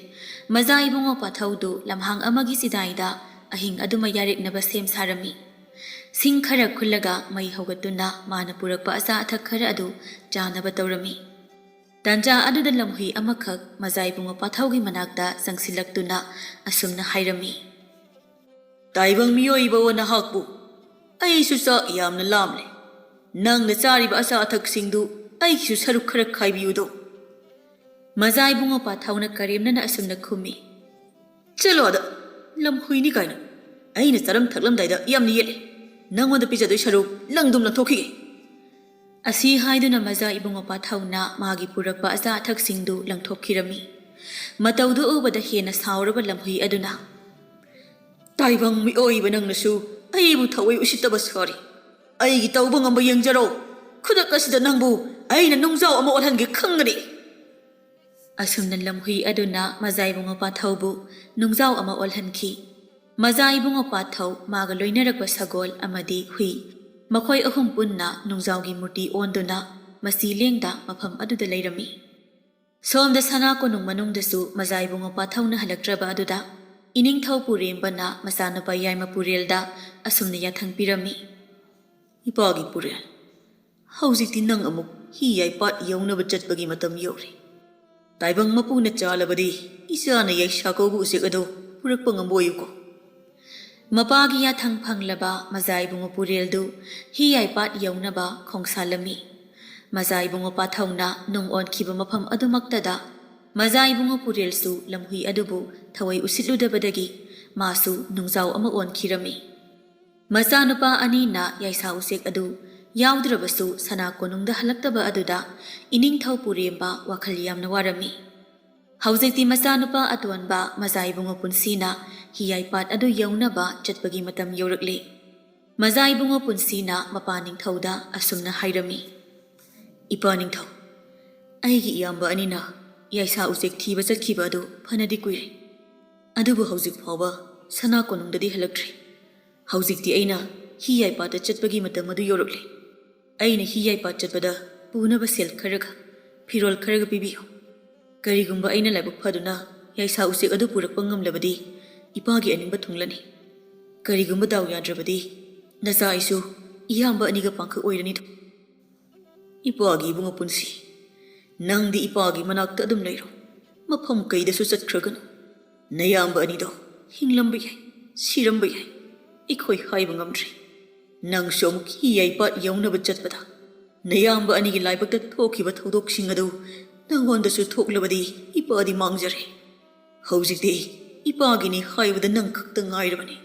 ꯃꯖꯥ ꯏꯕꯨꯡꯉꯣ ꯄꯥꯊꯧꯗꯨ ꯂꯝꯍꯥꯡ ꯑꯃꯒꯤ ꯆꯤꯗꯥꯏꯗ ꯑꯍꯤꯡ ꯑꯗꯨꯃ ꯌꯥꯔꯦꯛꯅꯕ ꯁꯦꯝ ꯁꯥꯔꯝꯃꯤ꯫ ꯁꯤꯡ ꯈꯔ ꯈꯨꯜꯂꯒ ꯃꯩ ꯍꯧꯒꯠꯇꯨꯅ ꯃꯥꯅ ꯄꯨꯔꯛꯄ ꯑꯆꯥ ꯑꯊꯛ ꯈꯔ ꯑꯗꯨ ꯆꯥꯅꯕ ꯇꯧꯔꯝꯃꯤ꯫ ꯇꯥꯟꯖꯥ ꯑꯗꯨꯗ ꯂꯝꯍꯨꯏ ꯑꯃꯈꯛ ꯃꯖꯥ ꯏꯕꯨꯡꯉꯣ ꯄꯥꯊꯧꯒꯤ ꯃꯅꯥꯛꯇ ꯆꯪꯁꯤꯜꯂꯛꯇꯨꯅ ꯑꯁꯨꯝꯅ ꯍꯥꯏꯔꯝꯃꯤ, "ꯇꯥꯏꯕꯪ ꯃꯤꯑꯣꯏꯕ ꯅꯍꯥꯛꯄꯨ, ꯑꯩꯁꯨ ꯆꯥꯛ ꯌꯥꯝꯅ ꯂꯥꯝꯂꯦ꯫ ꯅꯪꯅ ꯆꯥꯔꯤꯕ ꯑꯆꯥ ꯑꯊꯛꯁꯤꯡꯗꯨ ꯑꯩꯒꯤꯁꯨ ꯁꯔꯨꯛ ꯈꯔ ꯈꯥꯏꯕꯤꯌꯨꯗꯣ꯫" ꯃꯖꯥ ꯏꯕꯨꯡꯉꯣ ꯄꯥꯊꯧꯅ ꯀꯔꯦꯝꯅꯅ ꯑꯁꯨꯝꯅ ꯈꯨꯝꯃꯤ, "ꯆꯠꯂꯣ ꯑꯗ, ꯂꯝꯍꯨꯏꯅꯤ ꯀꯥꯏꯅ꯫ ꯑꯩꯅ ꯆꯥꯔꯝ ꯊꯛꯂꯝꯗꯥꯏꯗ ꯌꯥꯝꯅ ꯌꯦꯠꯂꯦ꯫ ꯅꯪꯉꯣꯟꯗ ꯄꯤꯖꯗꯣꯏ ꯁꯔꯨꯛ ꯂꯪꯗꯨꯝ ꯂꯪꯊꯣꯛꯈꯤꯒꯦ"꯫ ꯑꯁꯤ ꯍꯥꯏꯗꯨꯅ ꯃꯖꯥ ꯏꯕꯨꯡꯉꯣ ꯄꯥꯊꯧꯅ ꯃꯥꯒꯤ ꯄꯨꯔꯛꯄ ꯑꯆꯥ ꯑꯊꯛꯁꯤꯡꯗꯨ ꯂꯪꯊꯣꯛꯈꯤꯔꯝꯃꯤ꯫ ꯃꯇꯧꯗꯨ ꯎꯕꯗ ꯍꯦꯟꯅ ꯁꯥꯎꯔꯕ ꯂꯝꯍꯨꯏ ꯑꯗꯨꯅ, "ꯇꯥꯏꯕꯪ ꯃꯤꯑꯣꯏꯕ ꯅꯪꯅꯁꯨ ꯑꯩꯕꯨ ꯊꯑꯣꯏ ꯎꯁꯤꯠꯇꯕ ꯁꯥꯔꯤ꯫ ꯑꯩꯒꯤ ꯇꯧꯕ ꯉꯝꯕ ꯌꯦꯡꯖꯔꯣ꯫ ꯈꯨꯗꯛ ꯑꯁꯤꯗ ꯅꯪꯕꯨ ꯑꯩꯅ ꯅꯨꯡꯖꯥꯎ ꯑꯃ ꯑꯣꯜꯍꯟꯒꯦ ꯈꯪꯒꯅꯤ"꯫ ꯑꯁꯨꯝꯅ ꯂꯝꯍꯨꯏ ꯑꯗꯨꯅ ꯃꯖꯥ ꯏꯕꯨꯡꯉꯣ ꯄꯥꯊꯧꯕꯨ ꯅꯨꯡꯖꯥꯎ ꯑꯃ ꯑꯣꯜꯍꯟꯈꯤ꯫ ꯃꯖꯥ ꯏꯕꯨꯡꯉꯣ ꯄꯥꯊꯧ, ꯃꯥꯒ ꯂꯣꯏꯅꯔꯛꯄ ꯁꯒꯣꯜ ꯑꯃꯗꯤ ꯍꯨꯏ, ꯃꯈꯣꯏ ꯑꯍꯨꯝ ꯄꯨꯟꯅ ꯅꯨꯡꯖꯥꯎꯒꯤ ꯃꯨꯔꯇꯤ ꯑꯣꯟꯗꯨꯅ ꯃꯆꯤ ꯂꯦꯡꯗ ꯃꯐꯝ ꯑꯗꯨꯗ ꯂꯩꯔꯝꯃꯤ꯫ ꯁꯣꯝꯗ ꯁꯅꯥ ꯀꯣꯅꯨꯡ ꯃꯅꯨꯡꯗꯁꯨ ꯃꯖꯥ ꯏꯕꯨꯡꯉꯣ ꯄꯥꯊꯧꯅ ꯍꯜꯂꯛꯇ꯭ꯔꯕ ꯑꯗꯨꯗ ꯏꯅꯤꯡꯊꯧ ꯄꯨꯔꯦꯝꯕꯅ ꯃꯆꯥꯅꯨꯄꯥ ꯌꯥꯏꯃ ꯄꯨꯔꯦꯜꯗ ꯑꯁꯨꯝꯅ ꯌꯥꯊꯪ ꯄꯤꯔꯝꯃꯤ, "ꯏꯄꯥꯒꯤ ꯄꯨꯔꯦꯜ, ꯍꯧꯖꯤꯛꯇꯤ ꯅꯪ ꯑꯃꯨꯛ ꯍꯤ ꯌꯥꯏꯄꯥꯠ ꯌꯧꯅꯕ ꯆꯠꯄꯒꯤ ꯃꯇꯝ ꯌꯧꯔꯦ꯫ ꯇꯥꯏꯕꯪ ꯃꯄꯨꯅ ꯆꯥꯜꯂꯕꯗꯤ ꯏꯆꯥꯅ ꯌꯥꯏꯁꯥ ꯀꯧꯕ ꯎꯆꯦꯛ ꯑꯗꯨ ꯄꯨꯔꯛꯄ ꯉꯝꯕ ꯑꯣꯏꯌꯨꯀꯣ"꯫ ꯃꯄꯥꯒꯤ ꯌꯥꯊꯪ ꯐꯪꯂꯕ ꯃꯖꯥ ꯏꯕꯨꯡꯉꯣ ꯄꯨꯔꯦꯜꯗꯨ ꯍꯤ ꯌꯥꯏꯄꯥꯠ ꯌꯧꯅꯕ ꯈꯣꯡꯁꯥꯜꯂꯝꯃꯤ꯫ ꯃꯖꯥ ꯏꯕꯨꯡꯉꯣ ꯄꯥꯊꯧꯅ ꯅꯨꯡ ꯑꯣꯟꯈꯤꯕ ꯃꯐꯝ ꯑꯗꯨꯃꯛꯇꯗ ꯃꯖꯥ ꯏꯕꯨꯡꯉꯣ ꯄꯨꯔꯦꯜꯁꯨ ꯂꯝꯍꯨꯏ ꯑꯗꯨꯕꯨ ꯊꯑꯣꯏ ꯎꯁꯤꯠꯂꯨꯗꯕꯗꯒꯤ ꯃꯥꯁꯨ ꯅꯨꯡꯖꯥꯎ ꯑꯃ ꯑꯣꯟꯈꯤꯔꯝꯃꯤ꯫ ꯃꯆꯥꯅꯨꯄꯥ ꯑꯅꯤꯅ ꯌꯥꯏꯁꯥ ꯎꯆꯦꯛ ꯑꯗꯨ ꯌꯥꯎꯗ꯭ꯔꯕꯁꯨ ꯁꯅꯥ ꯀꯣꯅꯨꯡꯗ ꯍꯜꯂꯛꯇꯕ ꯑꯗꯨꯗ ꯏꯅꯤꯡꯊꯧ ꯄꯨꯔꯦꯝꯕ ꯋꯥꯈꯜ ꯌꯥꯝꯅ ꯋꯥꯔꯝꯃꯤ꯫ ꯍꯧꯖꯤꯛꯇꯤ ꯃꯆꯥꯅꯨꯄꯥ ꯑꯇꯣꯟꯕ ꯃꯖꯥ ꯏꯕꯨꯡꯉꯣ ꯄꯨꯟꯁꯤꯅ ꯍꯤꯌꯥꯏꯄꯥꯠ ꯑꯗꯨ ꯌꯧꯅꯕ ꯆꯠꯄꯒꯤ ꯃꯇꯝ ꯌꯧꯔꯛꯂꯦ꯫ ꯃꯖꯥ ꯏꯕꯨꯡꯉꯣ ꯄꯨꯟꯁꯤꯅ ꯃꯄꯥ ꯅꯤꯡꯊꯧꯗ ꯑꯁꯨꯝꯅ ꯍꯥꯏꯔꯝꯃꯤ, "ꯏꯄꯥ ꯅꯤꯡꯊꯧ, ꯑꯩꯒꯤ ꯏꯌꯥꯝꯕ ꯑꯅꯤꯅ ꯌꯥꯏꯁꯥ ꯎꯆꯦꯛ ꯊꯤꯕ ꯆꯠꯈꯤꯕ ꯑꯗꯨ ꯐꯅꯗꯤ ꯀꯨꯏꯔꯦ꯫ ꯑꯗꯨꯕꯨ ꯍꯧꯖꯤꯛ ꯐꯥꯎꯕ ꯁꯅꯥ ꯀꯣꯅꯨꯡꯗꯗꯤ ꯍꯜꯂꯛꯇ꯭ꯔꯤ꯫ ꯍꯧꯖꯤꯛꯇꯤ ꯑꯩꯅ ꯍꯤ ꯌꯥꯏꯄꯥꯠꯇ ꯆꯠꯄꯒꯤ ꯃꯇꯝ ꯑꯗꯨ ꯌꯧꯔꯛꯂꯦ꯫ ꯑꯩꯅ ꯍꯤ ꯌꯥꯏꯄꯥꯠ ꯆꯠꯄꯗ ꯄꯨꯅꯕ ꯁꯦꯜ ꯈꯔꯒ ꯐꯤꯔꯣꯜ ꯈꯔꯒ ꯄꯤꯕꯤꯌꯨ꯫ ꯀꯔꯤꯒꯨꯝꯕ ꯑꯩꯅ ꯂꯥꯏꯕꯛ ꯐꯗꯨꯅ ꯌꯥꯏꯁꯥ ꯎꯆꯦꯛ ꯑꯗꯨ ꯄꯨꯔꯛꯄ ꯉꯝꯂꯕꯗꯤ ꯏꯄꯥꯒꯤ ꯑꯅꯤꯡꯕ ꯊꯨꯡꯂꯅꯤ꯫ ꯀꯔꯤꯒꯨꯝꯕ ꯗꯥꯎ ꯌꯥꯗ꯭ꯔꯕꯗꯤ ꯅꯆꯥ ꯑꯩꯁꯨ ꯏꯌꯥꯝꯕ ꯑꯅꯤꯒ ꯄꯥꯡꯈꯛ ꯑꯣꯏꯔꯅꯤꯗꯣ"꯫ "ꯏꯄꯥꯒꯤ ꯏꯕꯨꯡꯉꯣ ꯄꯨꯟꯁꯤ, ꯅꯪꯗꯤ ꯏꯄꯥꯒꯤ ꯃꯅꯥꯛꯇ ꯑꯗꯨꯝ ꯂꯩꯔꯣ꯫ ꯃꯐꯝ ꯀꯩꯗꯁꯨ ꯆꯠꯈ꯭ꯔꯒꯅꯨ꯫ ꯅꯌꯥꯝꯕ ꯑꯅꯤꯗꯣ ꯍꯤꯡꯂꯝꯕ ꯌꯥꯏ, ꯁꯤꯔꯝꯕ ꯌꯥꯏ, ꯑꯩꯈꯣꯏ ꯍꯥꯏꯕ ꯉꯝꯗ꯭ꯔꯤ꯫ ꯅꯪꯁꯨ ꯑꯃꯨꯛ ꯍꯤ ꯌꯥꯏꯄꯥꯠ ꯌꯧꯅꯕ ꯆꯠꯄꯗ ꯅꯌꯥꯝꯕ ꯑꯅꯤꯒꯤ ꯂꯥꯏꯕꯛꯇ ꯊꯣꯛꯈꯤꯕ ꯊꯧꯗꯣꯛꯁꯤꯡ ꯑꯗꯨ ꯅꯪꯉꯣꯟꯗꯁꯨ ꯊꯣꯛꯂꯕꯗꯤ ꯏꯄꯥꯗꯤ ꯃꯥꯡꯖꯔꯦ꯫ ꯍꯧꯖꯤꯛꯇꯤ ꯏꯄꯥꯒꯤꯅꯤ ꯍꯥꯏꯕꯗ ꯅꯪ ꯈꯛꯇ ꯉꯥꯏꯔꯕꯅꯤ꯫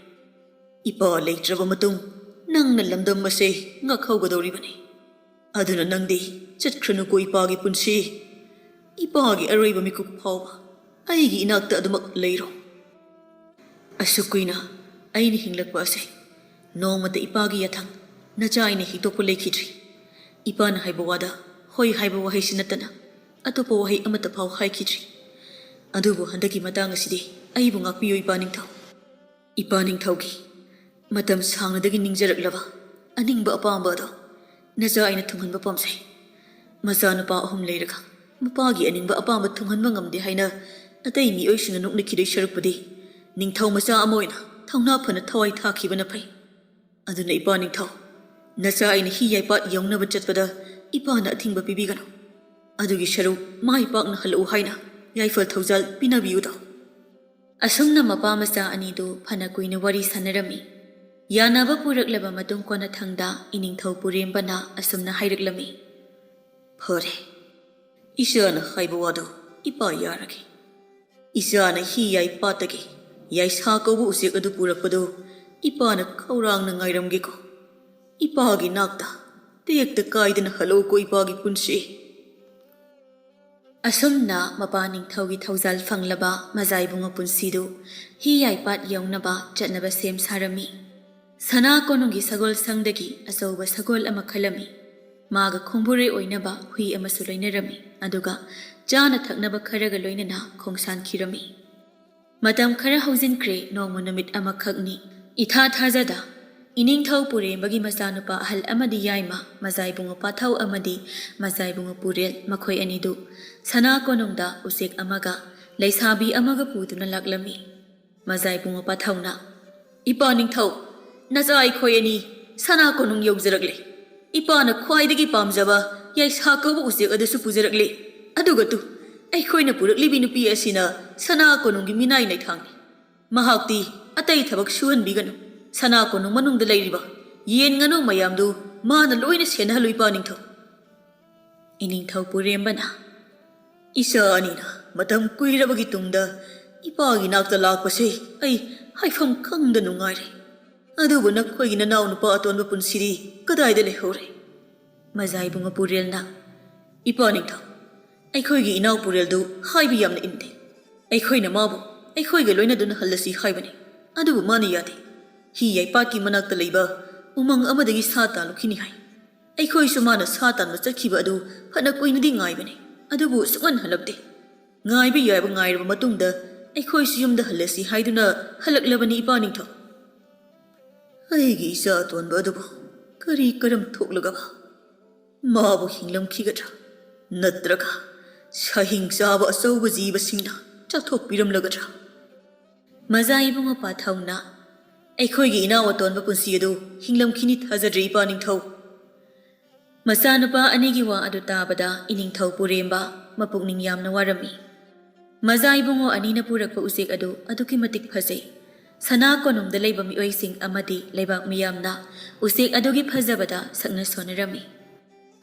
ꯏꯄꯥ ꯂꯩꯇ꯭ꯔꯕ ꯃꯇꯨꯡ ꯅꯪꯅ ꯂꯝꯗꯝ ꯑꯁꯦ ꯉꯥꯛꯍꯧꯒꯗꯧꯔꯤꯕꯅꯤ꯫ ꯑꯗꯨꯅ ꯅꯪꯗꯤ ꯆꯠꯈ꯭ꯔꯅꯨꯀꯣ ꯏꯄꯥꯒꯤ ꯄꯨꯟꯁꯤ꯫ ꯏꯄꯥꯒꯤ ꯑꯔꯣꯏꯕ ꯃꯤꯀꯨꯞ ꯐꯥꯎꯕ ꯑꯩꯒꯤ ꯏꯅꯥꯛꯇ ꯑꯗꯨꯃꯛ ꯂꯩꯔꯣ꯫ ꯑꯁꯨꯛ ꯀꯨꯏꯅ ꯑꯩꯅ ꯍꯤꯡꯂꯛꯄ ꯑꯁꯦ ꯅꯣꯡꯃꯇ ꯏꯄꯥꯒꯤ ꯌꯥꯊꯪ ꯅꯆꯥ ꯑꯩꯅ ꯍꯤꯛꯇꯣꯛꯄ ꯂꯩꯈꯤꯗ꯭ꯔꯤ꯫ ꯏꯄꯥꯅ ꯍꯥꯏꯕ ꯋꯥꯗ ꯍꯣꯏ ꯍꯥꯏꯕ ꯋꯥꯍꯩꯁꯤ ꯅꯠꯇꯅ ꯑꯇꯣꯞꯄ ꯋꯥꯍꯩ ꯑꯃꯠꯇ ꯐꯥꯎ ꯍꯥꯏꯈꯤꯗ꯭ꯔꯤ꯫ ꯑꯗꯨꯕꯨ ꯍꯟꯗꯛꯀꯤ ꯃꯇꯥꯡ ꯑꯁꯤꯗꯤ ꯑꯩꯕꯨ ꯉꯥꯛꯄꯤꯌꯨ ꯏꯄꯥ ꯅꯤꯡꯊꯧ꯫ ꯏꯄꯥ ꯅꯤꯡꯊꯧꯒꯤ ꯃꯇꯝ ꯁꯥꯡꯅꯗꯒꯤ ꯅꯤꯡꯖꯔꯛꯂꯕ ꯑꯅꯤꯡꯕ ꯑꯄꯥꯝꯕ ꯑꯗꯣ ꯅꯆꯥ ꯑꯩꯅ ꯊꯨꯡꯍꯟꯕ ꯄꯥꯝꯖꯩ꯫ ꯃꯆꯥꯅꯨꯄꯥ ꯑꯍꯨꯝ ꯂꯩꯔꯒ ꯃꯄꯥꯒꯤ ꯑꯅꯤꯡꯕ ꯑꯄꯥꯝꯕ ꯊꯨꯡꯍꯟꯕ ꯉꯝꯗꯦ ꯍꯥꯏꯅ ꯑꯇꯩ ꯃꯤꯑꯣꯏꯁꯤꯡꯅ ꯅꯣꯛꯅꯈꯤꯗꯣꯏ ꯁꯔꯨꯛꯄꯨꯗꯤ ꯅꯤꯡꯊꯧ ꯃꯆꯥ ꯑꯃ ꯑꯣꯏꯅ ꯊꯧꯅꯥ ꯐꯅ ꯊꯋꯥꯏ ꯊꯥꯈꯤꯕꯅ ꯐꯩ꯫ ꯑꯗꯨꯅ ꯏꯄꯥ ꯅꯤꯡꯊꯧ, ꯅꯆꯥ ꯑꯩꯅ ꯍꯤ ꯌꯥꯏꯄꯥꯠ ꯌꯧꯅꯕ ꯆꯠꯄꯗ ꯏꯄꯥꯅ ꯑꯊꯤꯡꯕ ꯄꯤꯕꯤꯒꯅꯨ꯫ ꯑꯗꯨꯒꯤ ꯁꯔꯨꯛ ꯃꯥꯏ ꯄꯥꯛꯅ ꯍꯜꯂꯛꯎ ꯍꯥꯏꯅ ꯌꯥꯏꯐ ꯊꯧꯖꯥꯜ ꯄꯤꯅꯕꯤꯌꯨꯗꯣ꯫ ꯑꯁꯨꯝꯅ ꯃꯄꯥ ꯃꯆꯥ ꯑꯅꯤꯗꯨ ꯐꯅ ꯀꯨꯏꯅ ꯋꯥꯔꯤ ꯁꯥꯟꯅꯔꯝꯃꯤ꯫ ꯌꯥꯅꯕ ꯄꯨꯔꯛꯂꯕ ꯃꯇꯨꯡ ꯀꯣꯟꯅꯊꯪꯗ ꯏꯅꯤꯡꯊꯧ ꯄꯨꯔꯦꯝꯕꯅ ꯑꯁꯨꯝꯅ ꯍꯥꯏꯔꯛꯂꯝꯃꯤ, "ꯐꯔꯦ, ꯏꯆꯥꯅ ꯍꯥꯏꯕ ꯋꯥꯗꯣ ꯏꯄꯥ ꯌꯥꯔꯒꯦ꯫ ꯏꯆꯥꯅ ꯍꯤ ꯌꯥꯏ ꯄꯥꯠꯇꯒꯤ ꯌꯥꯏꯁꯥ ꯀꯧꯕ ꯎꯆꯦꯛ ꯑꯗꯨ ꯄꯨꯔꯛꯄꯗꯨ ꯏꯄꯥꯅ ꯈꯧꯔꯥꯡꯅ ꯉꯥꯏꯔꯝꯒꯦꯀꯣ꯫ ꯏꯄꯥꯒꯤ ꯅꯥꯛꯇ ꯇꯦꯛꯇ ꯀꯥꯏꯗꯅ ꯍꯜꯂꯛꯎꯀꯣ ꯏꯄꯥꯒꯤ ꯄꯨꯟꯁꯤ꯫" ꯑꯁꯨꯝꯅ ꯃꯄꯥ ꯅꯤꯡꯊꯧꯒꯤ ꯊꯧꯖꯥꯜ ꯐꯪꯂꯕ ꯃꯖꯥꯏꯕꯨꯡꯉꯣ ꯄꯨꯟꯁꯤꯗꯨ ꯍꯤ ꯌꯥꯏꯄꯥꯠ ꯌꯧꯅꯕ ꯆꯠꯅꯕ ꯁꯦꯝ ꯁꯥꯔꯝꯃꯤ꯫ ꯁꯅꯥ ꯀꯣꯅꯨꯡꯒꯤ ꯁꯒꯣꯜꯁꯪꯗꯒꯤ ꯑꯆꯧꯕ ꯁꯒꯣꯜ ꯑꯃ ꯈꯜꯂꯝꯃꯤ꯫ ꯃꯥꯒ ꯈꯣꯡꯕꯨꯔꯦ ꯑꯣꯏꯅꯕ ꯍꯨꯏ ꯑꯃꯁꯨ ꯂꯣꯏꯅꯔꯝꯃꯤ, ꯑꯗꯨꯒ ꯆꯥꯅ ꯊꯛꯅꯕ ꯈꯔꯒ ꯂꯣꯏꯅꯅ ꯈꯣꯡꯁꯥꯟꯈꯤꯔꯝꯃꯤ꯫ ꯃꯇꯝ ꯈꯔ ꯍꯧꯖꯤꯟꯈ꯭ꯔꯦ, ꯅꯣꯡꯃ ꯅꯨꯃꯤꯠ ꯑꯃꯈꯛꯅꯤ꯫ ꯏꯊꯥ ꯊꯥꯖꯗ ꯏꯅꯤꯡꯊꯧ ꯄꯨꯔꯦꯝꯕꯒꯤ ꯃꯆꯥꯅꯨꯄꯥ ꯑꯍꯜ ꯑꯃꯗꯤ ꯌꯥꯏꯃ, ꯃꯖꯥꯏꯕꯨꯡꯉꯣ ꯄꯥꯊꯧ ꯑꯃꯗꯤ ꯃꯖꯥꯏꯕꯨꯡꯉꯣ ꯄꯨꯔꯦꯜ, ꯃꯈꯣꯏ ꯑꯅꯤꯗꯨ ꯁꯅꯥ ꯀꯣꯅꯨꯡꯗ ꯎꯆꯦꯛ ꯑꯃꯒ ꯂꯩꯁꯥꯕꯤ ꯑꯃꯒ ꯄꯨꯗꯨꯅ ꯂꯥꯛꯂꯝꯃꯤ꯫ ꯃꯖꯥꯏꯕꯨꯡꯉꯣ ꯄꯥꯊꯧꯅ, "ꯏꯄꯥ ꯅꯤꯡꯊꯧ, ꯅꯆꯥ ꯑꯩꯈꯣꯏ ꯑꯅꯤ ꯁꯅꯥ ꯀꯣꯅꯨꯡ ꯌꯧꯖꯔꯛꯂꯦ꯫ ꯏꯄꯥꯅ ꯈ꯭ꯋꯥꯏꯗꯒꯤ ꯄꯥꯝꯖꯕ ꯌꯥꯏꯁꯥ ꯀꯧꯕ ꯎꯆꯦꯛ ꯑꯗꯨꯁꯨ ꯄꯨꯖꯔꯛꯂꯦ꯫ ꯑꯗꯨꯒ ꯇꯨ, ꯑꯩꯈꯣꯏꯅ ꯄꯨꯔꯛꯂꯤꯕꯤ ꯅꯨꯄꯤ ꯑꯁꯤꯅ ꯁꯅꯥ ꯀꯣꯅꯨꯡꯒꯤ ꯃꯤꯅꯥꯏ ꯅꯩꯊꯥꯡꯅꯤ꯫ ꯃꯍꯥꯛꯇꯤ ꯑꯇꯩ ꯊꯕꯛ ꯁꯨꯍꯟꯕꯤꯒꯅꯨ꯫ ꯁꯅꯥ ꯀꯣꯅꯨꯡ ꯃꯅꯨꯡꯗ ꯂꯩꯔꯤꯕ ꯌꯦꯟ ꯉꯥꯅꯨ ꯃꯌꯥꯝꯗꯨ ꯃꯥꯅ ꯂꯣꯏꯅ ꯁꯦꯟꯅꯍꯜꯂꯨ ꯏꯄꯥ ꯅꯤꯡꯊꯧ꯫" ꯏꯅꯤꯡꯊꯧ ꯄꯨꯔꯦꯝꯕꯅ, "ꯏꯆꯥ ꯑꯅꯤꯅ ꯃꯇꯝ ꯀꯨꯏꯔꯕꯒꯤ ꯇꯨꯡꯗ ꯏꯄꯥꯒꯤ ꯅꯥꯛꯇ ꯂꯥꯛꯄꯁꯦ ꯑꯩ ꯍꯥꯏꯐꯝ ꯈꯪꯗ ꯅꯨꯡꯉꯥꯏꯔꯦ꯫ ꯑꯗꯨꯕꯨ ꯅꯈꯣꯏꯒꯤ ꯅꯅꯥꯎ ꯅꯨꯄꯥ ꯑꯇꯣꯟꯕ ꯄꯨꯟꯁꯤꯗꯤ ꯀꯗꯥꯏꯗ ꯂꯩꯍꯧꯔꯦ?" ꯃꯖꯥ ꯏꯕꯨꯡꯉꯣ ꯄꯨꯔꯦꯜꯅ, "ꯏꯄꯥ ꯅꯤꯡꯊꯧ, ꯑꯩꯈꯣꯏꯒꯤ ꯏꯅꯥꯎ ꯄꯨꯔꯦꯜꯗꯨ ꯍꯥꯏꯕ ꯌꯥꯝꯅ ꯏꯟꯗꯦ꯫ ꯑꯩꯈꯣꯏꯅ ꯃꯥꯕꯨ ꯑꯩꯈꯣꯏꯒ ꯂꯣꯏꯅꯗꯨꯅ ꯍꯜꯂꯁꯤ ꯍꯥꯏꯕꯅꯤ꯫ ꯑꯗꯨꯕꯨ ꯃꯥꯅ ꯌꯥꯗꯦ꯫ ꯍꯤ ꯌꯥꯏꯄꯥꯛꯀꯤ ꯃꯅꯥꯛꯇ ꯂꯩꯕ ꯎꯃꯪ ꯑꯃꯗꯒꯤ ꯁꯥ ꯇꯥꯜꯂꯨꯈꯤꯅꯤ ꯍꯥꯏ꯫ ꯑꯩꯈꯣꯏꯁꯨ ꯃꯥꯅ ꯁꯥ ꯇꯥꯟꯕ ꯆꯠꯈꯤꯕ ꯑꯗꯨ ꯐꯅ ꯀꯨꯏꯅꯗꯤ ꯉꯥꯏꯕꯅꯤ, ꯑꯗꯨꯕꯨ ꯁꯨꯛꯍꯟ ꯍꯜꯂꯛꯇꯦ꯫ ꯉꯥꯏꯕ ꯌꯥꯕ ꯉꯥꯏꯔꯕ ꯃꯇꯨꯡꯗ ꯑꯩꯈꯣꯏꯁꯨ ꯌꯨꯝꯗ ꯍꯜꯂꯁꯤ ꯍꯥꯏꯗꯨꯅ ꯍꯜꯂꯛꯂꯕꯅꯤ ꯏꯄꯥ ꯅꯤꯡꯊꯧ꯫ ꯑꯩꯒꯤ ꯏꯆꯥ ꯑꯇꯣꯟꯕ ꯑꯗꯨꯕꯨ ꯀꯔꯤ ꯀꯔꯝ ꯊꯣꯛꯂꯒꯕ? ꯃꯥꯕꯨ ꯍꯤꯡꯂꯝꯈꯤꯒꯗ꯭ꯔꯥ? ꯅꯠꯇ꯭ꯔꯒ ꯁꯥꯍꯤꯡ ꯆꯥꯕ ꯑꯆꯧꯕ ꯖꯤꯕꯁꯤꯡꯅ ꯆꯥꯊꯣꯛꯄꯤꯔꯝꯂꯒꯗ꯭ꯔꯥ?" ꯃꯖꯥ ꯏꯕꯨꯡꯉꯣ ꯄꯥꯊꯧꯅ, "ꯑꯩꯈꯣꯏꯒꯤ ꯏꯅꯥꯎ ꯑꯇꯣꯟꯕ ꯄꯨꯟꯁꯤ ꯑꯗꯨ ꯍꯤꯡꯂꯝꯈꯤꯅꯤ ꯊꯥꯖꯗ꯭ꯔꯦ ꯏꯄꯥ ꯅꯤꯡꯊꯧ꯫" ꯃꯆꯥꯅꯨꯄꯥ ꯑꯅꯤꯒꯤ ꯋꯥ ꯑꯗꯨ ꯇꯥꯕꯗ ꯏꯅꯤꯡꯊꯧ ꯄꯨꯔꯦꯝꯕ ꯃꯄꯨꯛꯅꯤꯡ ꯌꯥꯝꯅ ꯋꯥꯔꯝꯃꯤ꯫ ꯃꯖꯥ ꯏꯕꯨꯡꯉꯣ ꯑꯅꯤꯅ ꯄꯨꯔꯛꯄ ꯎꯆꯦꯛ ꯑꯗꯨ ꯑꯗꯨꯛꯀꯤ ꯃꯇꯤꯛ ꯐꯖꯩ꯫ ꯁꯅꯥ ꯀꯣꯅꯨꯡꯗ ꯂꯩꯕ ꯃꯤꯑꯣꯏꯁꯤꯡ ꯑꯃꯗꯤ ꯂꯩꯕꯥꯛ ꯃꯤꯌꯥꯝꯅ ꯎꯆꯦꯛ ꯑꯗꯨꯒꯤ ꯐꯖꯕꯗ ꯁꯛꯅ ꯁꯣꯟꯅꯔꯝꯃꯤ꯫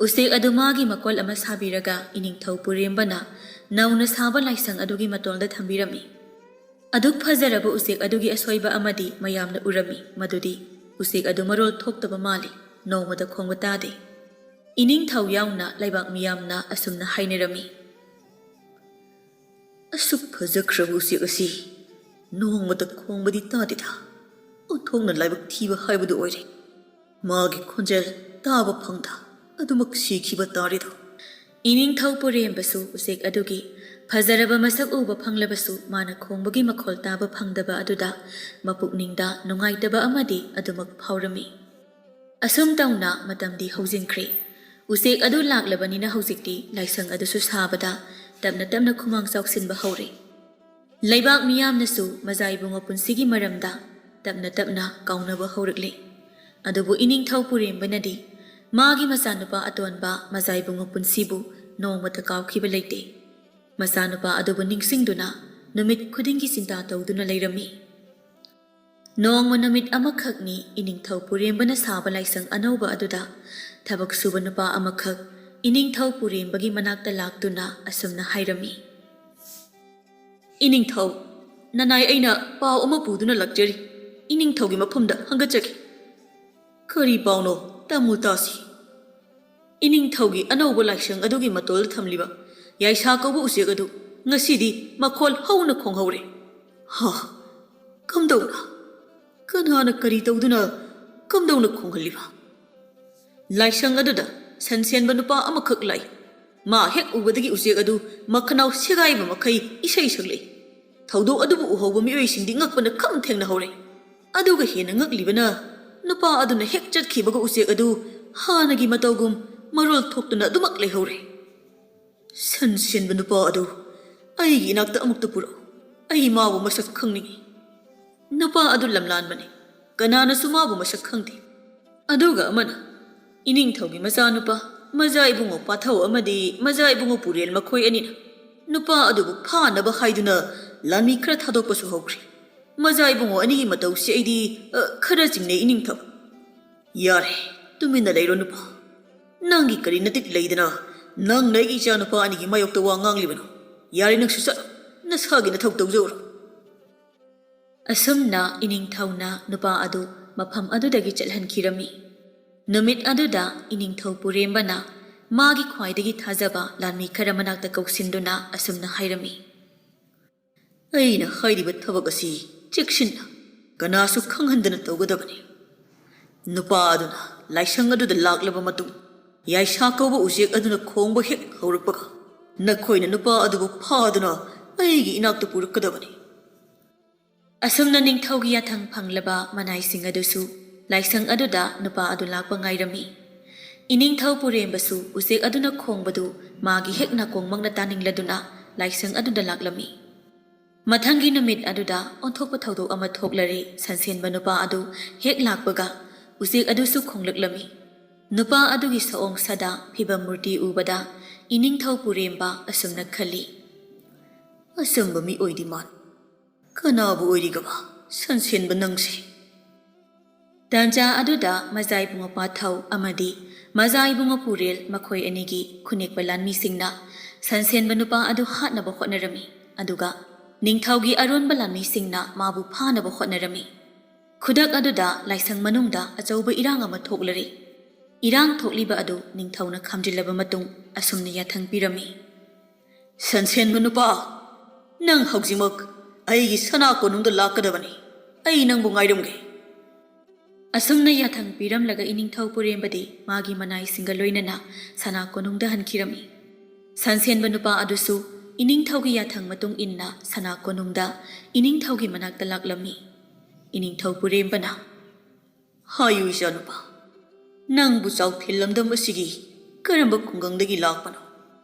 ꯎꯆꯦꯛ ꯑꯗꯨ ꯃꯥꯒꯤ ꯃꯀꯣꯜ ꯑꯃ ꯁꯥꯕꯤꯔꯒ ꯏꯅꯤꯡꯊꯧ ꯄꯨꯔꯦꯝꯕꯅ ꯅꯧꯅ ꯁꯥꯕ ꯂꯥꯏꯁꯪ ꯑꯗꯨꯒꯤ ꯃꯇꯣꯜꯗ ꯊꯝꯕꯤꯔꯝꯃꯤ꯫ ꯑꯗꯨꯛ ꯐꯖꯔꯕ ꯎꯆꯦꯛ ꯑꯗꯨꯒꯤ ꯑꯁꯣꯏꯕ ꯑꯃꯗꯤ ꯃꯌꯥꯝꯅ ꯎꯔꯝꯃꯤ, ꯃꯗꯨꯗꯤ ꯎꯆꯦꯛ ꯑꯗꯨ ꯃꯔꯣꯜ ꯊꯣꯛꯇꯕ ꯃꯥꯜꯂꯤ, ꯅꯣꯡꯃꯗ ꯈꯣꯡꯕ ꯇꯥꯗꯦ꯫ ꯏꯅꯤꯡꯊꯧ ꯌꯥꯎꯅ ꯂꯩꯕꯥꯛ ꯃꯤꯌꯥꯝꯅ ꯑꯁꯨꯝꯅ ꯍꯥꯏꯅꯔꯝꯃꯤ, "ꯑꯁꯨꯛ ꯐꯖꯈ꯭ꯔꯕ ꯎꯆꯦꯛ ꯑꯁꯤ ꯅꯣꯡꯃꯇ ꯈꯣꯡꯕꯗꯤ ꯇꯥꯗꯦꯗ꯫ ꯑꯣꯟꯊꯣꯛꯅ ꯂꯥꯏꯕꯛ ꯊꯤꯕ ꯍꯥꯏꯕꯗꯨ ꯑꯣꯏꯔꯦ꯫ ꯃꯥꯒꯤ ꯈꯣꯟꯖꯦꯜ ꯇꯥꯕ ꯐꯪꯗ ꯑꯗꯨꯃꯛ ꯁꯤꯈꯤꯕ ꯇꯥꯔꯦꯗꯣ꯫" ꯏꯅꯤꯡꯊꯧ ꯄꯨꯔꯦꯝꯕꯁꯨ ꯎꯆꯦꯛ ꯑꯗꯨꯒꯤ ꯐꯖꯔꯕ ꯃꯁꯛ ꯎꯕ ꯐꯪꯂꯕꯁꯨ ꯃꯥꯅ ꯈꯣꯡꯕꯒꯤ ꯃꯈꯣꯜ ꯇꯥꯕ ꯐꯪꯗꯕ ꯑꯗꯨꯗ ꯃꯄꯨꯛꯅꯤꯡꯗ ꯅꯨꯡꯉꯥꯏꯇꯕ ꯑꯃꯗꯤ ꯑꯗꯨꯃꯛ ꯐꯥꯎꯔꯝꯃꯤ꯫ ꯑꯁꯨꯝ ꯇꯧꯅ ꯃꯇꯝꯗꯤ ꯍꯧꯖꯤꯟꯈ꯭ꯔꯦ꯫ ꯎꯆꯦꯛ ꯑꯗꯨ ꯂꯥꯛꯂꯕꯅꯤꯅ ꯍꯧꯖꯤꯛꯇꯤ ꯂꯥꯏꯁꯪ ꯑꯗꯨꯁꯨ ꯁꯥꯕꯗ ꯇꯞꯅ ꯇꯞꯅ ꯈꯨꯃꯥꯡ ꯆꯥꯎꯁꯤꯟꯕ ꯍꯧꯔꯦ꯫ ꯂꯩꯕꯥꯛ ꯃꯤꯌꯥꯝꯅꯁꯨ ꯃꯖꯥ ꯏꯕꯨꯡꯉꯣ ꯄꯨꯟꯁꯤꯒꯤ ꯃꯔꯝꯗ ꯇꯞꯅ ꯇꯞꯅ ꯀꯥꯎꯅꯕ ꯍꯧꯔꯛꯂꯦ꯫ ꯑꯗꯨꯕꯨ ꯏꯅꯤꯡꯊꯧ ꯄꯨꯔꯦꯝꯕꯅꯗꯤ ꯃꯥꯒꯤ ꯃꯆꯥꯅꯨꯄꯥ ꯑꯇꯣꯟꯕ ꯃꯖꯥ ꯏꯕꯨꯡꯉꯣ ꯄꯨꯟꯁꯤꯕꯨ ꯅꯣꯡꯃꯇ ꯀꯥꯎꯈꯤꯕ ꯂꯩꯇꯦ꯫ ꯃꯆꯥꯅꯨꯄꯥ ꯑꯗꯨꯕꯨ ꯅꯤꯡꯁꯤꯡꯗꯨꯅ ꯅꯨꯃꯤꯠ ꯈꯨꯗꯤꯡꯒꯤ ꯆꯤꯟꯇꯥ ꯇꯧꯗꯨꯅ ꯂꯩꯔꯝꯃꯤ꯫ ꯅꯣꯡꯃ ꯅꯨꯃꯤꯠ ꯑꯃꯈꯛꯅꯤ ꯏꯅꯤꯡꯊꯧ ꯄꯨꯔꯦꯝꯕꯅ ꯁꯥꯕ ꯂꯥꯏꯁꯪ ꯑꯅꯧꯕ ꯑꯗꯨꯗ ꯊꯕꯛ ꯁꯨꯕ ꯅꯨꯄꯥ ꯑꯃꯈꯛ ꯏꯅꯤꯡꯊꯧ ꯄꯨꯔꯦꯝꯕꯒꯤ ꯃꯅꯥꯛꯇ ꯂꯥꯛꯇꯨꯅ ꯑꯁꯨꯝꯅ ꯍꯥꯏꯔꯝꯃꯤ, "ꯏꯅꯤꯡꯊꯧ, ꯅꯅꯥꯏ ꯑꯩꯅ ꯄꯥꯎ ꯑꯃ ꯄꯨꯗꯨꯅ ꯂꯥꯛꯆꯔꯤ꯫ ꯏꯅꯤꯡꯊꯧꯒꯤ ꯃꯐꯝꯗ ꯍꯪꯒꯠꯆꯒꯦ꯫" "ꯀꯔꯤ ꯄꯥꯎꯅꯣ? ꯇꯝꯃꯨ ꯇꯥꯁꯤ꯫" "ꯏꯅꯤꯡꯊꯧꯒꯤ ꯑꯅꯧꯕ ꯂꯥꯏꯁꯪ ꯑꯗꯨꯒꯤ ꯃꯇꯣꯜꯗ ꯊꯝꯂꯤꯕ ꯌꯥꯏꯁꯥ ꯀꯧꯕ ꯎꯆꯦꯛ ꯑꯗꯨ ꯉꯁꯤꯗꯤ ꯃꯈꯣꯜ ꯍꯧꯅ ꯈꯣꯡꯍꯧꯔꯦ꯫" "ꯍꯥ? ꯀꯝꯗꯧꯅ? ꯀꯅꯥꯅ ꯀꯔꯤ ꯇꯧꯗꯨꯅ ꯀꯝꯗꯧꯅ ꯈꯣꯡꯍꯜꯂꯤꯕ?" "ꯂꯥꯏꯁꯪ ꯑꯗꯨꯗ ꯁꯟꯁꯦꯟꯕ ꯅꯨꯄꯥ ꯑꯃꯈꯛ ꯂꯥꯛꯏ꯫ ꯃꯥ ꯍꯦꯛ ꯎꯕꯗꯒꯤ ꯎꯆꯦꯛ ꯑꯗꯨ ꯃꯈꯅꯥꯎ ꯁꯦꯒꯥꯏꯕ ꯃꯈꯩ ꯏꯁꯩ ꯁꯛꯂꯛꯏ꯫ ꯊꯧꯗꯣꯛ ꯑꯗꯨꯕꯨ ꯎꯍꯧꯕ ꯃꯤꯑꯣꯏꯁꯤꯡꯗꯤ ꯉꯛꯄꯅ ꯈꯝ ꯊꯦꯡꯅꯍꯧꯔꯦ꯫ ꯑꯗꯨꯒ ꯍꯦꯟꯅ ꯉꯛꯂꯤꯕꯅ, ꯅꯨꯄꯥ ꯑꯗꯨꯅ ꯍꯦꯛ ꯆꯠꯈꯤꯕꯒ ꯎꯆꯦꯛ ꯑꯗꯨ ꯍꯥꯟꯅꯒꯤ ꯃꯇꯧꯒꯨꯝ ꯃꯔꯣꯜ ꯊꯣꯛꯇꯨꯅ ꯑꯗꯨꯃꯛ ꯂꯩꯍꯧꯔꯦ꯫" "ꯁꯟ ꯁꯦꯟꯕ ꯅꯨꯄꯥ ꯑꯗꯨ ꯑꯩꯒꯤ ꯏꯅꯥꯛꯇ ꯑꯃꯨꯛꯇ ꯄꯨꯔꯛꯎ꯫ ꯑꯩ ꯃꯥꯕꯨ ꯃꯁꯛ ꯈꯪꯅꯤꯡꯏ꯫" ꯅꯨꯄꯥ ꯑꯗꯨ ꯂꯝꯂꯥꯟꯕꯅꯤ꯫ ꯀꯅꯥꯅꯁꯨ ꯃꯥꯕꯨ ꯃꯁꯛ ꯈꯪꯗꯦ꯫ ꯑꯗꯨꯒ ꯑꯃꯅ, "ꯏꯅꯤꯡꯊꯧꯒꯤ ꯃꯆꯥꯅꯨꯄꯥ, ꯃꯖꯥ ꯏꯕꯨꯡꯉꯣ ꯄꯥꯊꯧ ꯑꯃꯗꯤ ꯃꯖꯥ ꯏꯕꯨꯡꯉꯣ ꯄꯨꯔꯦꯜ, ꯃꯈꯣꯏ ꯑꯅꯤꯅ ꯅꯨꯄꯥ ꯑꯗꯨꯕꯨ ꯐꯥꯅꯕ ꯍꯥꯏꯗꯨꯅ ꯂꯥꯟꯃꯤ ꯈꯔ ꯊꯥꯗꯣꯛꯄꯁꯨ ꯍꯧꯈ꯭ꯔꯦ꯫ ꯃꯖꯥ ꯏꯕꯨꯡꯉꯣ ꯑꯅꯤꯒꯤ ꯃꯇꯧꯁꯤ ꯑꯩꯗꯤ, ꯑ, ꯈꯔ ꯆꯤꯡꯅꯩ ꯏꯅꯤꯡꯊꯧ꯫" "ꯌꯥꯔꯦ, ꯇꯨꯃꯤꯟꯅ ꯂꯩꯔꯣ ꯅꯨꯄꯥ꯫ ꯅꯪꯒꯤ ꯀꯔꯤ ꯅꯇꯤꯛ ꯂꯩꯗꯅ ꯅꯪꯅ ꯑꯩꯒꯤ ꯏꯆꯥꯅꯨꯄꯥ ꯑꯅꯤꯒꯤ ꯃꯥꯌꯣꯛꯇ ꯋꯥ ꯉꯥꯡꯂꯤꯕꯅꯣ? ꯌꯥꯔꯦ, ꯅꯪꯁꯨ ꯆꯠꯂꯣ, ꯅꯁꯥꯒꯤ ꯅꯊꯧ ꯇꯧꯖꯧꯔꯣ꯫" ꯑꯁꯨꯝꯅ ꯏꯅꯤꯡꯊꯧꯅ ꯅꯨꯄꯥ ꯑꯗꯨ ꯃꯐꯝ ꯑꯗꯨꯗꯒꯤ ꯆꯠꯍꯟꯈꯤꯔꯝꯃꯤ꯫ ꯅꯨꯃꯤꯠ ꯑꯗꯨꯗ ꯏꯅꯤꯡꯊꯧ ꯄꯨꯔꯦꯝꯕꯅ ꯃꯥꯒꯤ ꯈ꯭ꯋꯥꯏꯗꯒꯤ ꯊꯥꯖꯕ ꯂꯥꯟꯃꯤ ꯈꯔ ꯃꯅꯥꯛꯇ ꯀꯧꯁꯤꯟꯗꯨꯅ ꯑꯁꯨꯝꯅ ꯍꯥꯏꯔꯝꯃꯤ, "ꯑꯩꯅ ꯍꯥꯏꯔꯤꯕ ꯊꯕꯛ ꯑꯁꯤ ꯆꯦꯛꯁꯤꯟꯅ ꯀꯅꯥꯁꯨ ꯈꯪꯍꯟꯗꯅ ꯇꯧꯒꯗꯕꯅꯤ꯫ ꯅꯨꯄꯥ ꯑꯗꯨꯅ ꯂꯥꯏꯁꯪ ꯑꯗꯨꯗ ꯂꯥꯛꯂꯕ ꯃꯇꯨꯡ, ꯌꯥꯏꯁꯥ ꯀꯧꯕ ꯎꯆꯦꯛ ꯑꯗꯨꯅ ꯈꯣꯡꯕ ꯍꯦꯛ ꯍꯧꯔꯛꯄꯒ, ꯅꯈꯣꯏꯅ ꯅꯨꯄꯥ ꯑꯗꯨꯕꯨ ꯐꯥꯗꯨꯅ ꯑꯩꯒꯤ ꯏꯅꯥꯛꯇ ꯄꯨꯔꯛꯀꯗꯕꯅꯤ꯫" ꯑꯁꯨꯝꯅ ꯅꯤꯡꯊꯧꯒꯤ ꯌꯥꯊꯪ ꯐꯪꯂꯕ ꯃꯅꯥꯏꯁꯤꯡ ꯑꯗꯨꯁꯨ ꯂꯥꯏꯁꯪ ꯑꯗꯨꯗ ꯅꯨꯄꯥ ꯑꯗꯨ ꯂꯥꯛꯄ ꯉꯥꯏꯔꯝꯃꯤ꯫ ꯏꯅꯤꯡꯊꯧ ꯄꯨꯔꯦꯝꯕꯁꯨ ꯎꯆꯦꯛ ꯑꯗꯨꯅ ꯈꯣꯡꯕꯗꯨ ꯃꯥꯒꯤ ꯍꯦꯛ ꯅꯥꯀꯣꯡꯃꯛꯅ ꯇꯥꯅꯤꯡꯂꯗꯨꯅ ꯂꯥꯏꯁꯪ ꯑꯗꯨꯗ ꯂꯥꯛꯂꯝꯃꯤ꯫ ꯃꯊꯪꯒꯤ ꯅꯨꯃꯤꯠ ꯑꯗꯨꯗ ꯑꯣꯟꯊꯣꯛꯄ ꯊꯧꯗꯣꯛ ꯑꯃ ꯊꯣꯛꯂꯔꯦ꯫ ꯁꯟꯁꯦꯟꯕ ꯅꯨꯄꯥ ꯑꯗꯨ ꯍꯦꯛ ꯂꯥꯛꯄꯒ ꯎꯆꯦꯛ ꯑꯗꯨꯁꯨ ꯈꯣꯡꯂꯛꯂꯝꯃꯤ꯫ ꯅꯨꯄꯥ ꯑꯗꯨꯒꯤ ꯁꯑꯣꯡ ꯁꯥꯗꯥ ꯐꯤꯕꯝ ꯃꯨꯔꯇꯤ ꯎꯕꯗ ꯏꯅꯤꯡꯊꯧ ꯄꯨꯔꯦꯝꯕ ꯑꯁꯨꯝꯅ ꯈꯜꯂꯤ, "ꯑꯆꯝꯕ ꯃꯤ ꯑꯣꯏꯗꯤ ꯃꯥꯟ, ꯀꯅꯥꯕꯨ ꯑꯣꯏꯔꯤꯒꯕ ꯁꯟꯁꯦꯟꯕ ꯅꯪꯁꯦ?" ꯇꯥꯟꯖꯥ ꯑꯗꯨꯗ ꯃꯖꯥ ꯏꯕꯨꯡꯉꯣ ꯄꯥꯊꯧ ꯑꯃꯗꯤ ꯃꯖꯥ ꯏꯕꯨꯡꯉꯣ ꯄꯨꯔꯦꯜ ꯃꯈꯣꯏ ꯑꯅꯤꯒꯤ ꯈꯨꯅꯦꯛꯄ ꯂꯥꯟꯃꯤꯁꯤꯡꯅ ꯁꯟꯁꯦꯟꯕ ꯅꯨꯄꯥ ꯑꯗꯨ ꯍꯥꯠꯅꯕ ꯍꯣꯠꯅꯔꯝꯃꯤ꯫ ꯑꯗꯨꯒ ꯅꯤꯡꯊꯧꯒꯤ ꯑꯔꯣꯟꯕ ꯂꯥꯟꯃꯤꯁꯤꯡꯅ ꯃꯥꯕꯨ ꯐꯥꯅꯕ ꯍꯣꯠꯅꯔꯝꯃꯤ꯫ ꯈꯨꯗꯛ ꯑꯗꯨꯗ ꯂꯥꯏꯁꯪ ꯃꯅꯨꯡꯗ ꯑꯆꯧꯕ ꯏꯔꯥꯡ ꯑꯃ ꯊꯣꯛꯂꯔꯦ꯫ ꯏꯔꯥꯡ ꯊꯣꯛꯂꯤꯕ ꯑꯗꯨ ꯅꯤꯡꯊꯧꯅ ꯈꯥꯝꯖꯤꯜꯂꯕ ꯃꯇꯨꯡ ꯑꯁꯨꯝꯅ ꯌꯥꯊꯪ ꯄꯤꯔꯝꯃꯤ, "ꯁꯟꯁꯦꯟꯕ ꯅꯨꯄꯥ, ꯅꯪ ꯍꯧꯖꯤꯛꯃꯛ ꯑꯩꯒꯤ ꯁꯅꯥ ꯀꯣꯅꯨꯡꯗ ꯂꯥꯛꯀꯗꯕꯅꯤ꯫ ꯑꯩ ꯅꯪꯕꯨ ꯉꯥꯏꯔꯝꯒꯦ꯫" ꯑꯁꯨꯝꯅ ꯌꯥꯊꯪ ꯄꯤꯔꯝꯂꯒ ꯏꯅꯤꯡꯊꯧ ꯄꯨꯔꯦꯝꯕꯗꯤ ꯃꯥꯒꯤ ꯃꯅꯥꯏꯁꯤꯡꯒ ꯂꯣꯏꯅꯅ ꯁꯅꯥ ꯀꯣꯅꯨꯡꯗ ꯍꯟꯈꯤꯔꯝꯃꯤ꯫ ꯁꯟꯁꯦꯟꯕ ꯅꯨꯄꯥ ꯑꯗꯨꯁꯨ ꯏꯅꯤꯡꯊꯧꯒꯤ ꯌꯥꯊꯪ ꯃꯇꯨꯡ ꯏꯟꯅ ꯁꯅꯥ ꯀꯣꯅꯨꯡꯗ ꯏꯅꯤꯡꯊꯧꯒꯤ ꯃꯅꯥꯛꯇ ꯂꯥꯛꯂꯝꯃꯤ꯫ ꯏꯅꯤꯡꯊꯧ ꯄꯨꯔꯦꯝꯕꯅ, "ꯍꯥꯏꯌꯨ ꯏꯆꯥꯅꯨꯄꯥ, ꯅꯪꯕꯨ ꯆꯥꯎꯊꯦꯜ ꯂꯝꯗꯝ ꯑꯁꯤꯒꯤ ꯀꯔꯝꯕ ꯈꯨꯡꯒꯪꯗꯒꯤ ꯂꯥꯛꯄꯅꯣ?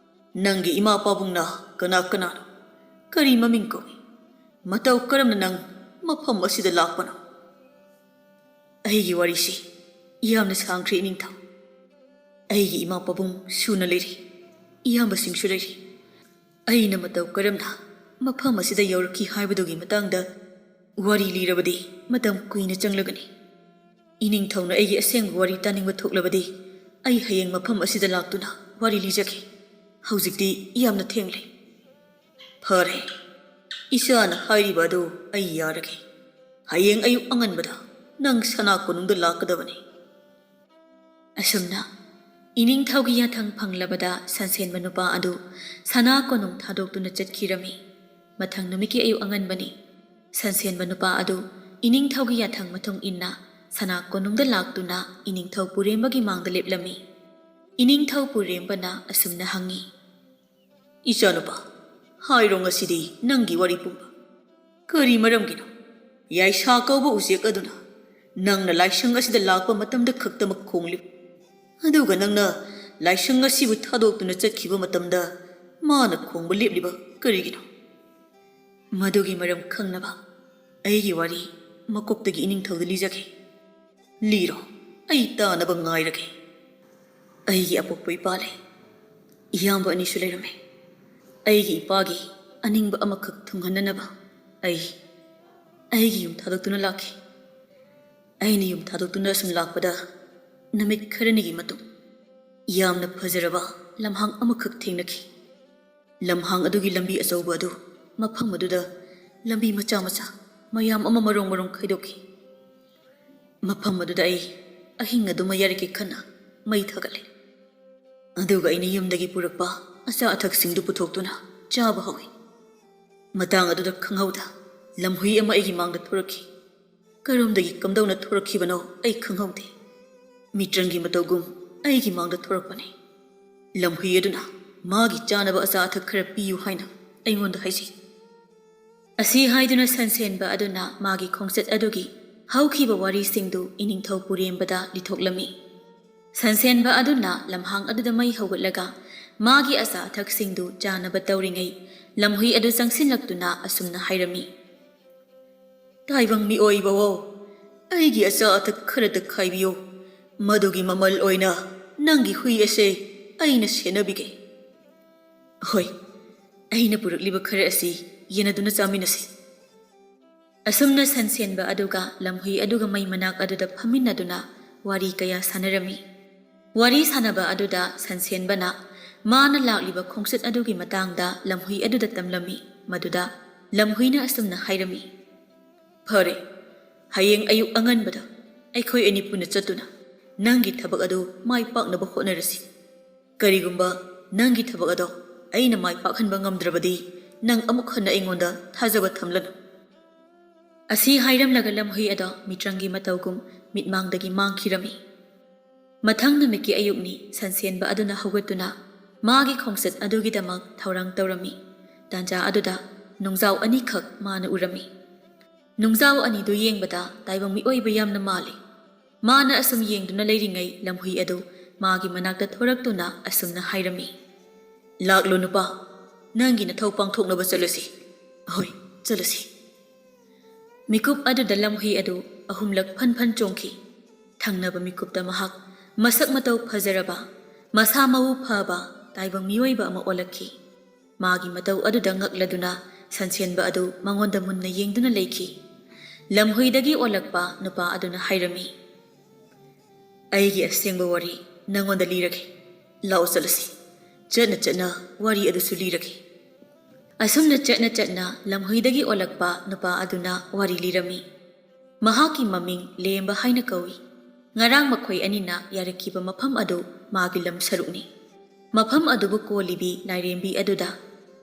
ꯅꯪꯒꯤ ꯏꯃꯥ ꯄꯥꯕꯨꯡꯅ ꯀꯅꯥ ꯀꯅꯥꯅꯣ? ꯀꯔꯤ ꯃꯃꯤꯡ ꯀꯧꯏ? ꯃꯇꯧ ꯀꯔꯝꯅ ꯅꯪ ꯃꯐꯝ ꯑꯁꯤꯗ ꯂꯥꯛꯄꯅꯣ?" ꯑꯩꯒꯤ ꯋꯥꯔꯤꯁꯤ ꯌꯥꯝꯅ ꯁꯥꯡꯈ꯭ꯔꯦ ꯏꯅꯤꯡꯊꯧ꯫ ꯑꯩꯒꯤ ꯏꯃꯥ ꯄꯥꯕꯨꯡ ꯁꯨꯅ ꯂꯩꯔꯤ, ꯏꯌꯥꯝꯕꯁꯤꯡꯁꯨ ꯂꯩꯔꯤ꯫ ꯑꯩꯅ ꯃꯇꯧ ꯀꯔꯝꯅ ꯃꯐꯝ ꯑꯁꯤꯗ ꯌꯧꯔꯛꯈꯤ ꯍꯥꯏꯕꯗꯨꯒꯤ ꯃꯇꯥꯡꯗ ꯋꯥꯔꯤ ꯂꯤꯔꯕꯗꯤ ꯃꯇꯝ ꯀꯨꯏꯅ ꯆꯪꯂꯒꯅꯤ꯫ ꯏꯅꯤꯡꯊꯧꯅ ꯑꯩꯒꯤ ꯑꯁꯦꯡꯕ ꯋꯥꯔꯤ ꯇꯥꯅꯤꯡꯕ ꯊꯣꯛꯂꯕꯗꯤ ꯑꯩ ꯍꯌꯦꯡ ꯃꯐꯝ ꯑꯁꯤꯗ ꯂꯥꯛꯇꯨꯅ ꯋꯥꯔꯤ ꯂꯤꯖꯒꯦ꯫ ꯍꯧꯖꯤꯛꯇꯤ ꯌꯥꯝꯅ ꯊꯦꯡꯂꯦ꯫ ꯐꯔꯦ, ꯏꯆꯥꯅ ꯍꯥꯏꯔꯤꯕ ꯑꯗꯨ ꯑꯩ ꯌꯥꯔꯒꯦ꯫ ꯍꯌꯦꯡ ꯑꯌꯨꯛ ꯑꯉꯟꯕꯗ ꯅꯪ ꯁꯅꯥ ꯀꯣꯅꯨꯡꯗ ꯂꯥꯛꯀꯗꯕꯅꯤ꯫ ꯑꯁꯨꯝꯅ ꯏꯅꯤꯡꯊꯧꯒꯤ ꯌꯥꯊꯪ ꯐꯪꯂꯕꯗ ꯁꯟꯁꯦꯟꯕ ꯅꯨꯄꯥ ꯑꯗꯨ ꯁꯅꯥ ꯀꯣꯅꯨꯡ ꯊꯥꯗꯣꯛꯇꯨꯅ ꯆꯠꯈꯤꯔꯝꯃꯤ꯫ ꯃꯊꯪ ꯅꯨꯃꯤꯠꯀꯤ ꯑꯌꯨꯛ ꯑꯉꯟꯕꯅꯤ꯫ ꯁꯟꯁꯦꯟꯕ ꯅꯨꯄꯥ ꯑꯗꯨ ꯏꯅꯤꯡꯊꯧꯒꯤ ꯌꯥꯊꯪ ꯃꯇꯨꯡ ꯏꯟꯅ ꯁꯅꯥ ꯀꯣꯅꯨꯡꯗ ꯂꯥꯛꯇꯨꯅ ꯏꯅꯤꯡꯊꯧ ꯄꯨꯔꯦꯝꯕꯒꯤ ꯃꯥꯡꯗ ꯂꯦꯞꯂꯝꯃꯤ꯫ ꯏꯅꯤꯡꯊꯧ ꯄꯨꯔꯦꯝꯕꯅ ꯑꯁꯨꯝꯅ ꯍꯪꯉꯤ, "ꯏꯆꯥꯅꯨꯄꯥ, ꯍꯥꯏꯔꯣ ꯉꯁꯤꯗꯤ ꯅꯪꯒꯤ ꯋꯥꯔꯤ ꯄꯨꯝꯕ꯫ ꯀꯔꯤ ꯃꯔꯝꯒꯤꯅꯣ ꯌꯥꯏꯁꯥ ꯀꯧꯕ ꯎꯆꯦꯛ ꯑꯗꯨꯅ ꯅꯪꯅ ꯂꯥꯏꯁꯪ ꯑꯁꯤꯗ ꯂꯥꯛꯄ ꯃꯇꯝꯗ ꯈꯛꯇꯃꯛ ꯈꯣꯡꯂꯤꯕ, ꯑꯗꯨꯒ ꯅꯪꯅ ꯂꯥꯏꯁꯪ ꯑꯁꯤꯕꯨ ꯊꯥꯗꯣꯛꯇꯨꯅ ꯆꯠꯈꯤꯕ ꯃꯇꯝꯗ ꯃꯥꯅ ꯈꯣꯡꯕ ꯂꯦꯞꯂꯤꯕ ꯀꯔꯤꯒꯤꯅꯣ?" ꯃꯗꯨꯒꯤ ꯃꯔꯝ ꯈꯪꯅꯕ ꯑꯩꯒꯤ ꯋꯥꯔꯤ ꯃꯀꯣꯛꯇꯒꯤ ꯏꯅꯤꯡꯊꯧꯗ ꯂꯤꯖꯒꯦ꯫ ꯂꯤꯔꯣ, ꯑꯩ ꯇꯥꯅꯕ ꯉꯥꯏꯔꯒꯦ꯫ ꯑꯩꯒꯤ ꯑꯄꯣꯛꯄ ꯏꯄꯥ ꯂꯩ꯫ ꯏꯌꯥꯝꯕ ꯑꯅꯤꯁꯨ ꯂꯩꯔꯝꯃꯤ꯫ ꯑꯩꯒꯤ ꯏꯄꯥꯒꯤ ꯑꯅꯤꯡꯕ ꯑꯃꯈꯛ ꯊꯨꯡꯍꯟꯅꯅꯕ ꯑꯩ ꯑꯩꯒꯤ ꯌꯨꯝ ꯊꯥꯗꯣꯛꯇꯨꯅ ꯂꯥꯛꯈꯤ꯫ ꯑꯩꯅ ꯌꯨꯝ ꯊꯥꯗꯣꯛꯇꯨꯅ ꯑꯁꯨꯝ ꯂꯥꯛꯄꯗ ꯅꯨꯃꯤꯠ ꯈꯔꯅꯤꯒꯤ ꯃꯇꯨꯡ ꯌꯥꯝꯅ ꯐꯖꯔꯕ ꯂꯝꯍꯥꯡ ꯑꯃꯈꯛ ꯊꯦꯡꯅꯈꯤ꯫ ꯂꯝꯍꯥꯡ ꯑꯗꯨꯒꯤ ꯂꯝꯕꯤ ꯑꯆꯧꯕ ꯑꯗꯨ ꯃꯐꯝ ꯑꯗꯨꯗ ꯂꯝꯕꯤ ꯃꯆꯥ ꯃꯆꯥ ꯃꯌꯥꯝ ꯑꯃ ꯃꯔꯣꯡ ꯃꯔꯣꯡ ꯈꯥꯏꯗꯣꯛꯈꯤ꯫ ꯃꯐꯝ ꯑꯗꯨꯗ ꯑꯩ ꯑꯍꯤꯡ ꯑꯗꯨꯃ ꯌꯥꯔꯤꯈꯩ ꯈꯟꯅ ꯃꯩ ꯊꯥꯒꯠꯂꯦ꯫ ꯑꯗꯨꯒ ꯑꯩꯅ ꯌꯨꯝꯗꯒꯤ ꯄꯨꯔꯛꯄ ꯑꯆꯥ ꯑꯊꯛꯁꯤꯡꯗꯨ ꯄꯨꯊꯣꯛꯇꯨꯅ ꯆꯥꯕ ꯍꯧꯏ꯫ ꯃꯇꯥꯡ ꯑꯗꯨꯗ ꯈꯪꯍꯧꯗ ꯂꯝꯍꯨꯏ ꯑꯃ ꯑꯩꯒꯤ ꯃꯥꯡꯗ ꯊꯣꯔꯛꯈꯤ꯫ ꯀꯔꯣꯝꯗꯒꯤ ꯀꯝꯗꯧꯅ ꯊꯣꯔꯛꯈꯤꯕꯅꯣ ꯑꯩ ꯈꯪꯍꯧꯗꯦ꯫ ꯃꯤꯇ꯭ꯔꯪꯒꯤ ꯃꯇꯧꯒꯨꯝ ꯑꯩꯒꯤ ꯃꯥꯡꯗ ꯊꯣꯔꯛꯄꯅꯤ꯫ ꯂꯝꯍꯨꯏ ꯑꯗꯨꯅ ꯃꯥꯒꯤ ꯆꯥꯅꯕ ꯑꯆꯥ ꯑꯊꯛ ꯈꯔ ꯄꯤꯌꯨ ꯍꯥꯏꯅ ꯑꯩꯉꯣꯟꯗ ꯍꯥꯏꯖꯩ꯫ ꯑꯁꯤ ꯍꯥꯏꯗꯨꯅ ꯁꯟꯁꯦꯟꯕ ꯑꯗꯨꯅ ꯃꯥꯒꯤ ꯈꯣꯡꯆꯠ ꯑꯗꯨꯒꯤ ꯍꯧꯈꯤꯕ ꯋꯥꯔꯤꯁꯤꯡꯗꯨ ꯏꯅꯤꯡꯊꯧ ꯄꯨꯔꯦꯝꯕꯗ ꯂꯤꯊꯣꯛꯂꯝꯃꯤ꯫ ꯁꯟꯁꯦꯟꯕ ꯑꯗꯨꯅ ꯂꯝꯍꯥꯡ ꯑꯗꯨꯗ ꯃꯩ ꯍꯧꯒꯠꯂꯒ ꯃꯥꯒꯤ ꯑꯆꯥ ꯑꯊꯛꯁꯤꯡꯗꯨ ꯆꯥꯅꯕ ꯇꯧꯔꯤꯉꯩ, ꯂꯝꯍꯨꯏ ꯑꯗꯨ ꯆꯪꯁꯤꯜꯂꯛꯇꯨꯅ ꯑꯁꯨꯝꯅ ꯍꯥꯏꯔꯝꯃꯤ, "ꯇꯥꯏꯕꯪ ꯃꯤꯑꯣꯏꯕꯋꯣ, ꯑꯩꯒꯤ ꯑꯆꯥ ꯑꯊꯛ ꯈꯔꯗ ꯈꯥꯏꯕꯤꯌꯨ꯫ ꯃꯗꯨꯒꯤ ꯃꯃꯜ ꯑꯣꯏꯅ ꯅꯪꯒꯤ ꯍꯨꯏ ꯑꯁꯦ ꯑꯩꯅ ꯁꯦꯟꯅꯕꯤꯒꯦ꯫ ꯍꯣꯏ, ꯑꯩꯅ ꯄꯨꯔꯛꯂꯤꯕ ꯈꯔ ꯑꯁꯤ ꯌꯦꯟꯅꯗꯨꯅ ꯆꯥꯃꯤꯟꯅꯁꯤ꯫" ꯑꯁꯨꯝꯅ ꯁꯟꯁꯦꯟꯕ ꯑꯗꯨꯒ ꯂꯝꯍꯨꯏ ꯑꯗꯨꯒ ꯃꯩ ꯃꯅꯥꯛ ꯑꯗꯨꯗ ꯐꯝꯃꯤꯟꯅꯗꯨꯅ ꯋꯥꯔꯤ ꯀꯌꯥ ꯁꯥꯟꯅꯔꯝꯃꯤ꯫ ꯋꯥꯔꯤ ꯁꯥꯟꯅꯕ ꯑꯗꯨꯗ ꯁꯟꯁꯦꯟꯕꯅ ꯃꯥꯅ ꯂꯥꯛꯂꯤꯕ ꯈꯣꯡꯆꯠ ꯑꯗꯨꯒꯤ ꯃꯇꯥꯡꯗ ꯂꯝꯍꯨꯏ ꯑꯗꯨꯗ ꯇꯝꯂꯝꯃꯤ꯫ ꯃꯗꯨꯗ ꯂꯝꯍꯨꯏꯅ ꯑꯁꯨꯝꯅ ꯍꯥꯏꯔꯝꯃꯤ, "ꯐꯔꯦ, ꯍꯌꯦꯡ ꯑꯌꯨꯛ ꯑꯉꯟꯕꯗ ꯑꯩꯈꯣꯏ ꯑꯅꯤ ꯄꯨꯟꯅ ꯆꯠꯇꯨꯅ ꯅꯪꯒꯤ ꯊꯕꯛ ꯑꯗꯨ ꯃꯥꯏ ꯄꯥꯛꯅꯕ ꯍꯣꯠꯅꯔꯁꯤ꯫ ꯀꯔꯤꯒꯨꯝꯕ ꯅꯪꯒꯤ ꯊꯕꯛ ꯑꯗꯣ ꯑꯩꯅ ꯃꯥꯏ ꯄꯥꯛꯍꯟꯕ ꯉꯝꯗ꯭ꯔꯕꯗꯤ, ꯅꯪ ꯑꯃꯨꯛ ꯍꯟꯅ ꯑꯩꯉꯣꯟꯗ ꯊꯥꯖꯕ ꯊꯝꯂꯅꯨ꯫" ꯑꯁꯤ ꯍꯥꯏꯔꯝꯂꯒ ꯂꯝꯍꯨꯏ ꯑꯗꯣ ꯃꯤꯇ꯭ꯔꯪꯒꯤ ꯃꯇꯧꯒꯨꯝ ꯃꯤꯠꯃꯥꯡꯗꯒꯤ ꯃꯥꯡꯈꯤꯔꯝꯃꯤ꯫ ꯃꯊꯪ ꯅꯨꯃꯤꯠꯀꯤ ꯑꯌꯨꯛꯅꯤ꯫ ꯁꯟꯁꯦꯟꯕ ꯑꯗꯨꯅ ꯍꯧꯒꯠꯇꯨꯅ ꯃꯥꯒꯤ ꯈꯣꯡꯆꯠ ꯑꯗꯨꯒꯤꯗꯃꯛ ꯊꯧꯔꯥꯡ ꯇꯧꯔꯝꯃꯤ꯫ ꯇꯥꯟꯖꯥ ꯑꯗꯨꯗ ꯅꯨꯡꯖꯥꯎ ꯑꯅꯤꯈꯛ ꯃꯥꯅ ꯎꯔꯝꯃꯤ꯫ ꯅꯨꯡꯖꯥꯎ ꯑꯅꯤꯗꯨ ꯌꯦꯡꯕꯗ ꯇꯥꯏꯕꯪ ꯃꯤꯑꯣꯏꯕ ꯌꯥꯝꯅ ꯃꯥꯜꯂꯤ꯫ ꯃꯥꯅ ꯑꯁꯨꯝ ꯌꯦꯡꯗꯨꯅ ꯂꯩꯔꯤꯉꯩ ꯂꯝꯍꯨꯏ ꯑꯗꯨ ꯃꯥꯒꯤ ꯃꯅꯥꯛꯇ ꯊꯣꯔꯛꯇꯨꯅ ꯑꯁꯨꯝꯅ ꯍꯥꯏꯔꯝꯃꯤ, "ꯂꯥꯛꯂꯣ ꯅꯨꯄꯥ, ꯅꯪꯒꯤ ꯅꯊꯧ ꯄꯥꯡꯊꯣꯛꯅꯕ ꯆꯠꯂꯁꯤ꯫ ꯍꯣꯏ, ꯆꯠꯂꯁꯤ꯫" ꯃꯤꯀꯨꯞ ꯑꯗꯨꯗ ꯂꯝꯍꯨꯏ ꯑꯗꯨ ꯑꯍꯨꯝꯂꯛ ꯐꯟ ꯐꯟ ꯆꯣꯡꯈꯤ꯫ ꯊꯪꯅꯕ ꯃꯤꯀꯨꯞꯇ ꯃꯍꯥꯛ ꯃꯁꯛ ꯃꯇꯧ ꯐꯖꯔꯕ, ꯃꯁꯥ ꯃꯎ ꯐꯕ ꯇꯥꯏꯕꯪ ꯃꯤꯑꯣꯏꯕ ꯑꯃ ꯑꯣꯜꯂꯛꯈꯤ꯫ ꯃꯥꯒꯤ ꯃꯇꯧ ꯑꯗꯨꯗ ꯉꯛꯂꯗꯨꯅ ꯁꯟꯁꯦꯟꯕ ꯑꯗꯨ ꯃꯉꯣꯟꯗ ꯃꯨꯟꯅ ꯌꯦꯡꯗꯨꯅ ꯂꯩꯈꯤ꯫ ꯂꯝꯍꯨꯏꯗꯒꯤ ꯑꯣꯜꯂꯛꯄ ꯅꯨꯄꯥ ꯑꯗꯨꯅ ꯍꯥꯏꯔꯝꯃꯤ, "ꯑꯩꯒꯤ ꯑꯁꯦꯡꯕ ꯋꯥꯔꯤ ꯅꯉꯣꯟꯗ ꯂꯤꯔꯒꯦ꯫ ꯂꯥꯛꯑꯣ ꯆꯠꯂꯁꯤ꯫ ꯆꯠꯅ ꯆꯠꯅ ꯋꯥꯔꯤ ꯑꯗꯨꯁꯨ ꯂꯤꯔꯒꯦ꯫" ꯑꯁꯨꯝꯅ ꯆꯠꯅ ꯆꯠꯅ ꯂꯝꯍꯨꯏꯗꯒꯤ ꯑꯣꯜꯂꯛꯄ ꯅꯨꯄꯥ ꯑꯗꯨꯅ ꯋꯥꯔꯤ ꯂꯤꯔꯝꯃꯤ꯫ ꯃꯍꯥꯛꯀꯤ ꯃꯃꯤꯡ ꯂꯦꯝꯕ ꯍꯥꯏꯅ ꯀꯧꯏ꯫ ꯉꯔꯥꯡ ꯃꯈꯣꯏ ꯑꯅꯤꯅ ꯌꯥꯔꯛꯈꯤꯕ ꯃꯐꯝ ꯑꯗꯨ ꯃꯥꯒꯤ ꯂꯝ ꯁꯔꯨꯛꯅꯤ꯫ ꯃꯐꯝ ꯑꯗꯨꯕꯨ ꯀꯣꯜꯂꯤꯕꯤ ꯂꯥꯏꯔꯦꯝꯕꯤ ꯑꯗꯨꯗ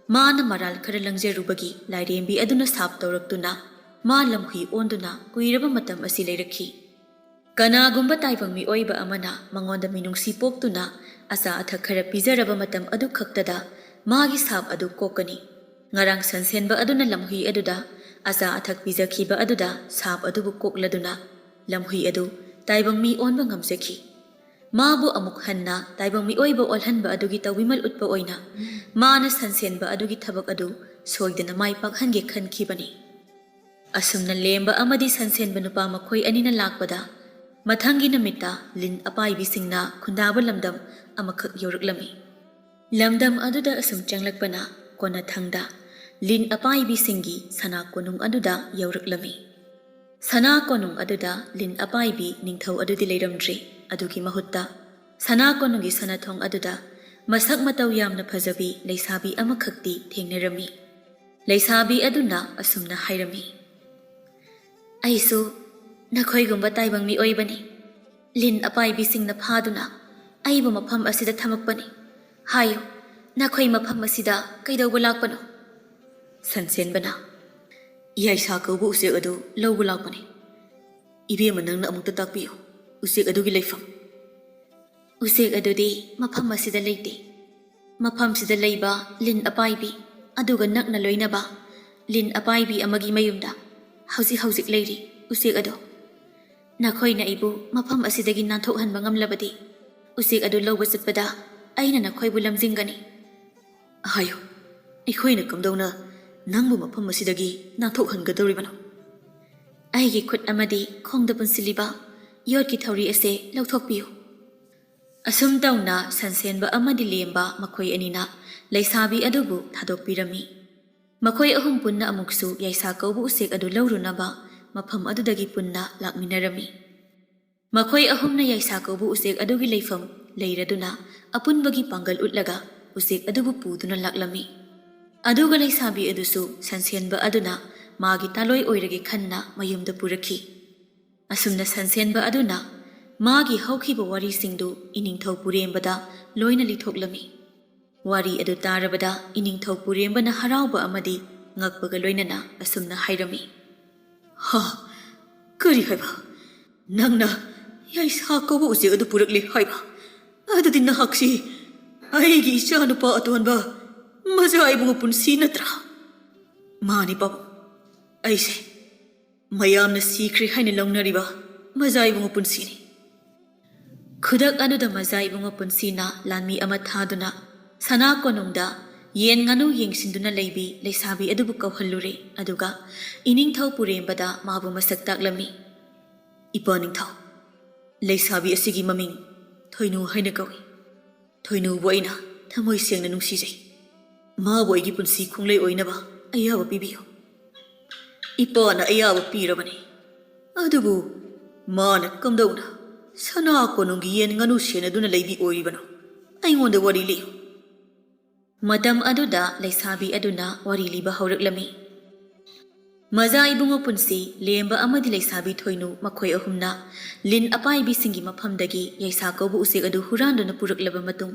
ꯃꯥꯅ ꯃꯔꯥꯜ ꯈꯔ ꯂꯪꯖꯔꯨꯕꯒꯤ ꯂꯥꯏꯔꯦꯝꯕꯤ ꯑꯗꯨꯅ ꯁꯥꯞ ꯇꯧꯔꯛꯇꯨꯅ ꯃꯥ ꯂꯝꯍꯨꯏ ꯑꯣꯟꯗꯨꯅ ꯀꯨꯏꯔꯕ ꯃꯇꯝ ꯑꯁꯤ ꯂꯩꯔꯛꯈꯤ꯫ ꯀꯅꯥꯒꯨꯝꯕ ꯇꯥꯏꯕꯪ ꯃꯤꯑꯣꯏꯕ ꯑꯃꯅ ꯃꯉꯣꯟꯗ ꯃꯤꯅꯨꯡꯁꯤ ꯄꯣꯛꯇꯨꯅ ꯑꯆꯥ ꯑꯊꯛ ꯈꯔ ꯄꯤꯖꯔꯕ ꯃꯇꯝ ꯑꯗꯨ ꯈꯛꯇꯗ ꯃꯥꯒꯤ ꯁꯥꯞ ꯑꯗꯨ ꯀꯣꯛꯀꯅꯤ꯫ ꯉꯔꯥꯡ ꯁꯟꯁꯦꯟꯕ ꯑꯗꯨꯅ ꯂꯝꯍꯨꯏ ꯑꯗꯨꯗ ꯑꯆꯥ ꯑꯊꯛ ꯄꯤꯖꯈꯤꯕ ꯑꯗꯨꯗ ꯁꯥꯞ ꯑꯗꯨꯕꯨ ꯀꯣꯛꯂꯗꯨꯅ ꯂꯝꯍꯨꯏ ꯑꯗꯨ ꯇꯥꯏꯕꯪ ꯃꯤ ꯑꯣꯟꯕ ꯉꯝꯖꯈꯤ꯫ ꯃꯥꯕꯨ ꯑꯃꯨꯛ ꯍꯟꯅ ꯇꯥꯏꯕꯪ ꯃꯤꯑꯣꯏꯕ ꯑꯣꯜꯍꯟꯕ ꯑꯗꯨꯒꯤ ꯇꯧꯕꯤꯃꯜ ꯎꯠꯄ ꯑꯣꯏꯅ ꯃꯥꯅ ꯁꯟꯁꯦꯟꯕ ꯑꯗꯨꯒꯤ ꯊꯕꯛ ꯑꯗꯨ ꯁꯣꯏꯗꯅ ꯃꯥꯏ ꯄꯥꯛꯍꯟꯒꯦ ꯈꯟꯈꯤꯕꯅꯤ꯫ ꯑꯁꯨꯝꯅ ꯂꯦꯝꯕ ꯑꯃꯗꯤ ꯁꯟꯁꯦꯟꯕ ꯅꯨꯄꯥ ꯃꯈꯣꯏ ꯑꯅꯤꯅ ꯂꯥꯛꯄꯗ, ꯃꯊꯪꯒꯤ ꯅꯨꯃꯤꯠꯇ ꯂꯤꯟ ꯑꯄꯥꯏꯕꯤꯁꯤꯡꯅ ꯈꯨꯟꯗꯥꯕ ꯂꯝꯗꯝ ꯑꯃꯈꯛ ꯌꯧꯔꯛꯂꯝꯃꯤ꯫ ꯂꯝꯗꯝ ꯑꯗꯨꯗ ꯑꯁꯨꯝ ꯆꯪꯂꯛꯄꯅ ꯀꯣꯟꯅꯊꯪꯗ ꯂꯤꯟ ꯑꯄꯥꯏꯕꯤꯁꯤꯡꯒꯤ ꯁꯅꯥ ꯀꯣꯅꯨꯡ ꯑꯗꯨꯗ ꯌꯧꯔꯛꯂꯝꯃꯤ꯫ ꯁꯅꯥ ꯀꯣꯅꯨꯡ ꯑꯗꯨꯗ ꯂꯤꯟ ꯑꯄꯥꯏꯕꯤ ꯅꯤꯡꯊꯧ ꯑꯗꯨꯗꯤ ꯂꯩꯔꯝꯗ꯭ꯔꯦ꯫ ꯑꯗꯨꯒꯤ ꯃꯍꯨꯠꯇ ꯁꯅꯥ ꯀꯣꯅꯨꯡꯒꯤ ꯁꯅꯥꯊꯣꯡ ꯑꯗꯨꯗ ꯃꯁꯛ ꯃꯇꯧ ꯌꯥꯝꯅ ꯐꯖꯕꯤ ꯂꯩꯁꯥꯕꯤ ꯑꯃꯈꯛꯇꯤ ꯊꯦꯡꯅꯔꯝꯃꯤ꯫ ꯂꯩꯁꯥꯕꯤ ꯑꯗꯨꯅ ꯑꯁꯨꯝꯅ ꯍꯥꯏꯔꯝꯃꯤ, "ꯑꯩꯁꯨ ꯅꯈꯣꯏꯒꯨꯝꯕ ꯇꯥꯏꯕꯪ ꯃꯤꯑꯣꯏꯕꯅꯤ꯫ ꯂꯤꯟ ꯑꯄꯥꯏꯕꯤꯁꯤꯡꯅ ꯐꯥꯗꯨꯅ ꯑꯩꯕꯨ ꯃꯐꯝ ꯑꯁꯤꯗ ꯊꯝꯃꯛꯄꯅꯤ꯫ ꯍꯥꯏꯌꯨ, ꯅꯈꯣꯏ ꯃꯐꯝ ꯑꯁꯤꯗ ꯀꯩꯗꯧꯕ ꯂꯥꯛꯄꯅꯣ?" ꯁꯟꯁꯦꯟꯕꯅ, "ꯌꯥꯏꯁꯥ ꯀꯧꯕ ꯎꯆꯦꯛ ꯑꯗꯨ ꯂꯧꯕ ꯂꯥꯛꯄꯅꯤ꯫ ꯏꯕꯦꯝꯃ, ꯅꯪꯅ ꯑꯃꯨꯛꯇ ꯇꯥꯛꯄꯤꯌꯨ, ꯎꯆꯦꯛ ꯑꯗꯨꯒꯤ ꯂꯩꯐꯝ꯫" "ꯎꯆꯦꯛ ꯑꯗꯨꯗꯤ ꯃꯐꯝ ꯑꯁꯤꯗ ꯂꯩꯇꯦ꯫ ꯃꯐꯝꯁꯤꯗ ꯂꯩꯕ ꯂꯤꯟ ꯑꯄꯥꯏꯕꯤ, ꯑꯗꯨꯒ ꯅꯛꯅ ꯂꯣꯏꯅꯕ ꯂꯤꯟ ꯑꯄꯥꯏꯕꯤ ꯑꯃꯒꯤ ꯃꯌꯨꯝꯗ ꯍꯧꯖꯤꯛ ꯍꯧꯖꯤꯛ ꯂꯩꯔꯤ ꯎꯆꯦꯛ ꯑꯗꯣ꯫ ꯅꯈꯣꯏꯅ ꯑꯩꯕꯨ ꯃꯐꯝ ꯑꯁꯤꯗꯒꯤ ꯅꯥꯟꯊꯣꯛꯍꯟꯕ ꯉꯝꯂꯕꯗꯤ, ꯎꯆꯦꯛ ꯑꯗꯨ ꯂꯧꯕ ꯆꯠꯄꯗ ꯑꯩꯅ ꯅꯈꯣꯏꯕꯨ ꯂꯝꯖꯤꯡꯒꯅꯤ꯫" "ꯍꯥꯏꯌꯨ, ꯑꯩꯈꯣꯏꯅ ꯀꯝꯗꯧꯅ ꯅꯪꯕꯨ ꯃꯐꯝ ꯑꯁꯤꯗꯒꯤ ꯅꯥꯟꯊꯣꯛꯍꯟꯒꯗꯧꯔꯤꯕꯅꯣ?" "ꯑꯩꯒꯤ ꯈꯨꯠ ꯑꯃꯗꯤ ꯈꯣꯡꯗ ꯄꯨꯟꯁꯤꯜꯂꯤꯕ ꯌꯣꯠꯀꯤ ꯊꯧꯔꯤ ꯑꯁꯦ ꯂꯧꯊꯣꯛꯄꯤꯌꯨ꯫" ꯑꯁꯨꯝ ꯇꯧꯅ ꯁꯟꯁꯦꯟꯕ ꯑꯃꯗꯤ ꯂꯦꯝꯕ ꯃꯈꯣꯏ ꯑꯅꯤꯅ ꯂꯩꯁꯥꯕꯤ ꯑꯗꯨꯕꯨ ꯊꯥꯗꯣꯛꯄꯤꯔꯝꯃꯤ꯫ ꯃꯈꯣꯏ ꯑꯍꯨꯝ ꯄꯨꯟꯅ ꯑꯃꯨꯛꯁꯨ ꯌꯥꯏꯁꯥ ꯀꯧꯕ ꯎꯆꯦꯛ ꯑꯗꯨ ꯂꯧꯔꯨꯅꯕ ꯃꯐꯝ ꯑꯗꯨꯗꯒꯤ ꯄꯨꯟꯅ ꯂꯥꯛꯃꯤꯟꯅꯔꯝꯃꯤ꯫ ꯃꯈꯣꯏ ꯑꯍꯨꯝꯅ ꯌꯥꯏꯁꯥ ꯀꯧꯕ ꯎꯆꯦꯛ ꯑꯗꯨꯒꯤ ꯂꯩꯐꯝ ꯂꯩꯔꯗꯨꯅ ꯑꯄꯨꯟꯕꯒꯤ ꯄꯥꯡꯒꯜ ꯎꯠꯂꯒ ꯎꯆꯦꯛ ꯑꯗꯨꯕꯨ ꯄꯨꯗꯨꯅ ꯂꯥꯛꯂꯝꯃꯤ꯫ ꯑꯗꯨꯒ ꯂꯩꯁꯥꯕꯤ ꯑꯗꯨꯁꯨ ꯁꯟꯁꯦꯟꯕ ꯑꯗꯨꯅ ꯃꯥꯒꯤ ꯇꯥꯂꯣꯏ ꯑꯣꯏꯔꯒꯦ ꯈꯟꯅ ꯃꯌꯨꯝꯗ ꯄꯨꯔꯛꯈꯤ꯫ ꯑꯁꯨꯝꯅ ꯁꯟꯁꯦꯟꯕ ꯑꯗꯨꯅ ꯃꯥꯒꯤ ꯍꯧꯈꯤꯕ ꯋꯥꯔꯤꯁꯤꯡꯗꯨ ꯏꯅꯤꯡꯊꯧ ꯄꯨꯔꯦꯝꯕꯗ ꯂꯣꯏꯅ ꯂꯤꯊꯣꯛꯂꯝꯃꯤ꯫ ꯋꯥꯔꯤ ꯑꯗꯨ ꯇꯥꯔꯕꯗ ꯏꯅꯤꯡꯊꯧ ꯄꯨꯔꯦꯝꯕꯅ ꯍꯔꯥꯎꯕ ꯑꯃꯗꯤ ꯉꯛꯄꯒ ꯂꯣꯏꯅꯅ ꯑꯁꯨꯝꯅ ꯍꯥꯏꯔꯝꯃꯤ꯫ "ꯍꯥ? ꯀꯔꯤ ꯍꯥꯏꯕ? ꯅꯪꯅ ꯌꯥꯏꯁꯥ ꯀꯧꯕ ꯎꯆꯦꯛ ꯑꯗꯨ ꯄꯨꯔꯛꯂꯦ ꯍꯥꯏꯕ? ꯑꯗꯨꯗꯤ ꯅꯍꯥꯛꯁꯤ ꯑꯩꯒꯤ ꯏꯆꯥꯅꯨꯄꯥ ꯑꯇꯣꯟꯕ ꯃꯖꯥ ꯏꯕꯨꯡꯉꯣ ꯄꯨꯟꯁꯤ ꯅꯠꯇ꯭ꯔꯥ?" "ꯃꯥꯅꯤ ꯄꯥꯕꯨꯡ, ꯑꯩꯁꯦ ꯃꯌꯥꯝꯅ ꯁꯤꯈ꯭ꯔꯦ ꯍꯥꯏꯅ ꯂꯧꯅꯔꯤꯕ ꯃꯖꯥ ꯏꯕꯨꯡꯉꯣ ꯄꯨꯟꯁꯤꯅꯤ꯫" ꯈꯨꯗꯛ ꯑꯗꯨꯗ ꯃꯖꯥ ꯏꯕꯨꯡꯉꯣ ꯄꯨꯟꯁꯤꯅ ꯂꯥꯟꯃꯤ ꯑꯃ ꯊꯥꯗꯨꯅ ꯁꯅꯥ ꯀꯣꯅꯨꯡꯗ ꯌꯦꯟ ꯉꯥꯅꯨ ꯌꯦꯡꯁꯤꯟꯗꯨꯅ ꯂꯩꯕꯤ ꯂꯩꯁꯥꯕꯤ ꯑꯗꯨꯕꯨ ꯀꯧꯍꯜꯂꯨꯔꯦ, ꯑꯗꯨꯒ ꯏꯅꯤꯡꯊꯧ ꯄꯨꯔꯦꯝꯕꯗ ꯃꯥꯕꯨ ꯃꯁꯛ ꯇꯥꯛꯂꯝꯃꯤ꯫ "ꯏꯄꯥ ꯅꯤꯡꯊꯧ, ꯂꯩꯁꯥꯕꯤ ꯑꯁꯤꯒꯤ ꯃꯃꯤꯡ ꯊꯣꯏꯅꯨ ꯍꯥꯏꯅ ꯀꯧꯏ꯫ ꯊꯣꯏꯅꯨꯕꯨ ꯑꯩꯅ ꯊꯃꯣꯏ ꯁꯦꯡꯅ ꯅꯨꯡꯁꯤꯖꯩ꯫ ꯃꯥꯕꯨ ꯑꯩꯒꯤ ꯄꯨꯟꯁꯤ ꯈꯣꯡꯂꯩ ꯑꯣꯏꯅꯕ ꯑꯌꯥꯕ ꯄꯤꯕꯤꯌꯨ꯫" "ꯏꯄꯥꯅ ꯑꯌꯥꯕ ꯄꯤꯔꯕꯅꯤ, ꯑꯗꯨꯕꯨ ꯃꯥꯅ ꯀꯝꯗꯧꯅ ꯁꯅꯥ ꯀꯣꯅꯨꯡꯒꯤ ꯌꯦꯟ ꯉꯥꯅꯨ ꯁꯦꯟꯅꯗꯨꯅ ꯂꯩꯕꯤ ꯑꯣꯏꯔꯤꯕꯅꯣ? ꯑꯩꯉꯣꯟꯗ ꯋꯥꯔꯤ ꯂꯤꯌꯨ꯫" ꯃꯇꯝ ꯑꯗꯨꯗ ꯂꯩꯁꯥꯕꯤ ꯑꯗꯨꯅ ꯋꯥꯔꯤ ꯂꯤꯕ ꯍꯧꯔꯛꯂꯝꯃꯤ꯫ ꯃꯖꯥ ꯏꯕꯨꯡꯉꯣ ꯄꯨꯟꯁꯤ ꯂꯦꯝꯕ ꯑꯃꯗꯤ ꯂꯩꯁꯥꯕꯤ ꯊꯣꯏꯅꯨ ꯃꯈꯣꯏ ꯑꯍꯨꯝꯅ ꯂꯤꯟ ꯑꯄꯥꯏꯕꯤꯁꯤꯡꯒꯤ ꯃꯐꯝꯗꯒꯤ ꯌꯥꯏꯁꯥ ꯀꯧꯕ ꯎꯆꯦꯛ ꯑꯗꯨ ꯍꯨꯔꯥꯟꯗꯨꯅ ꯄꯨꯔꯛꯂꯕ ꯃꯇꯨꯡ,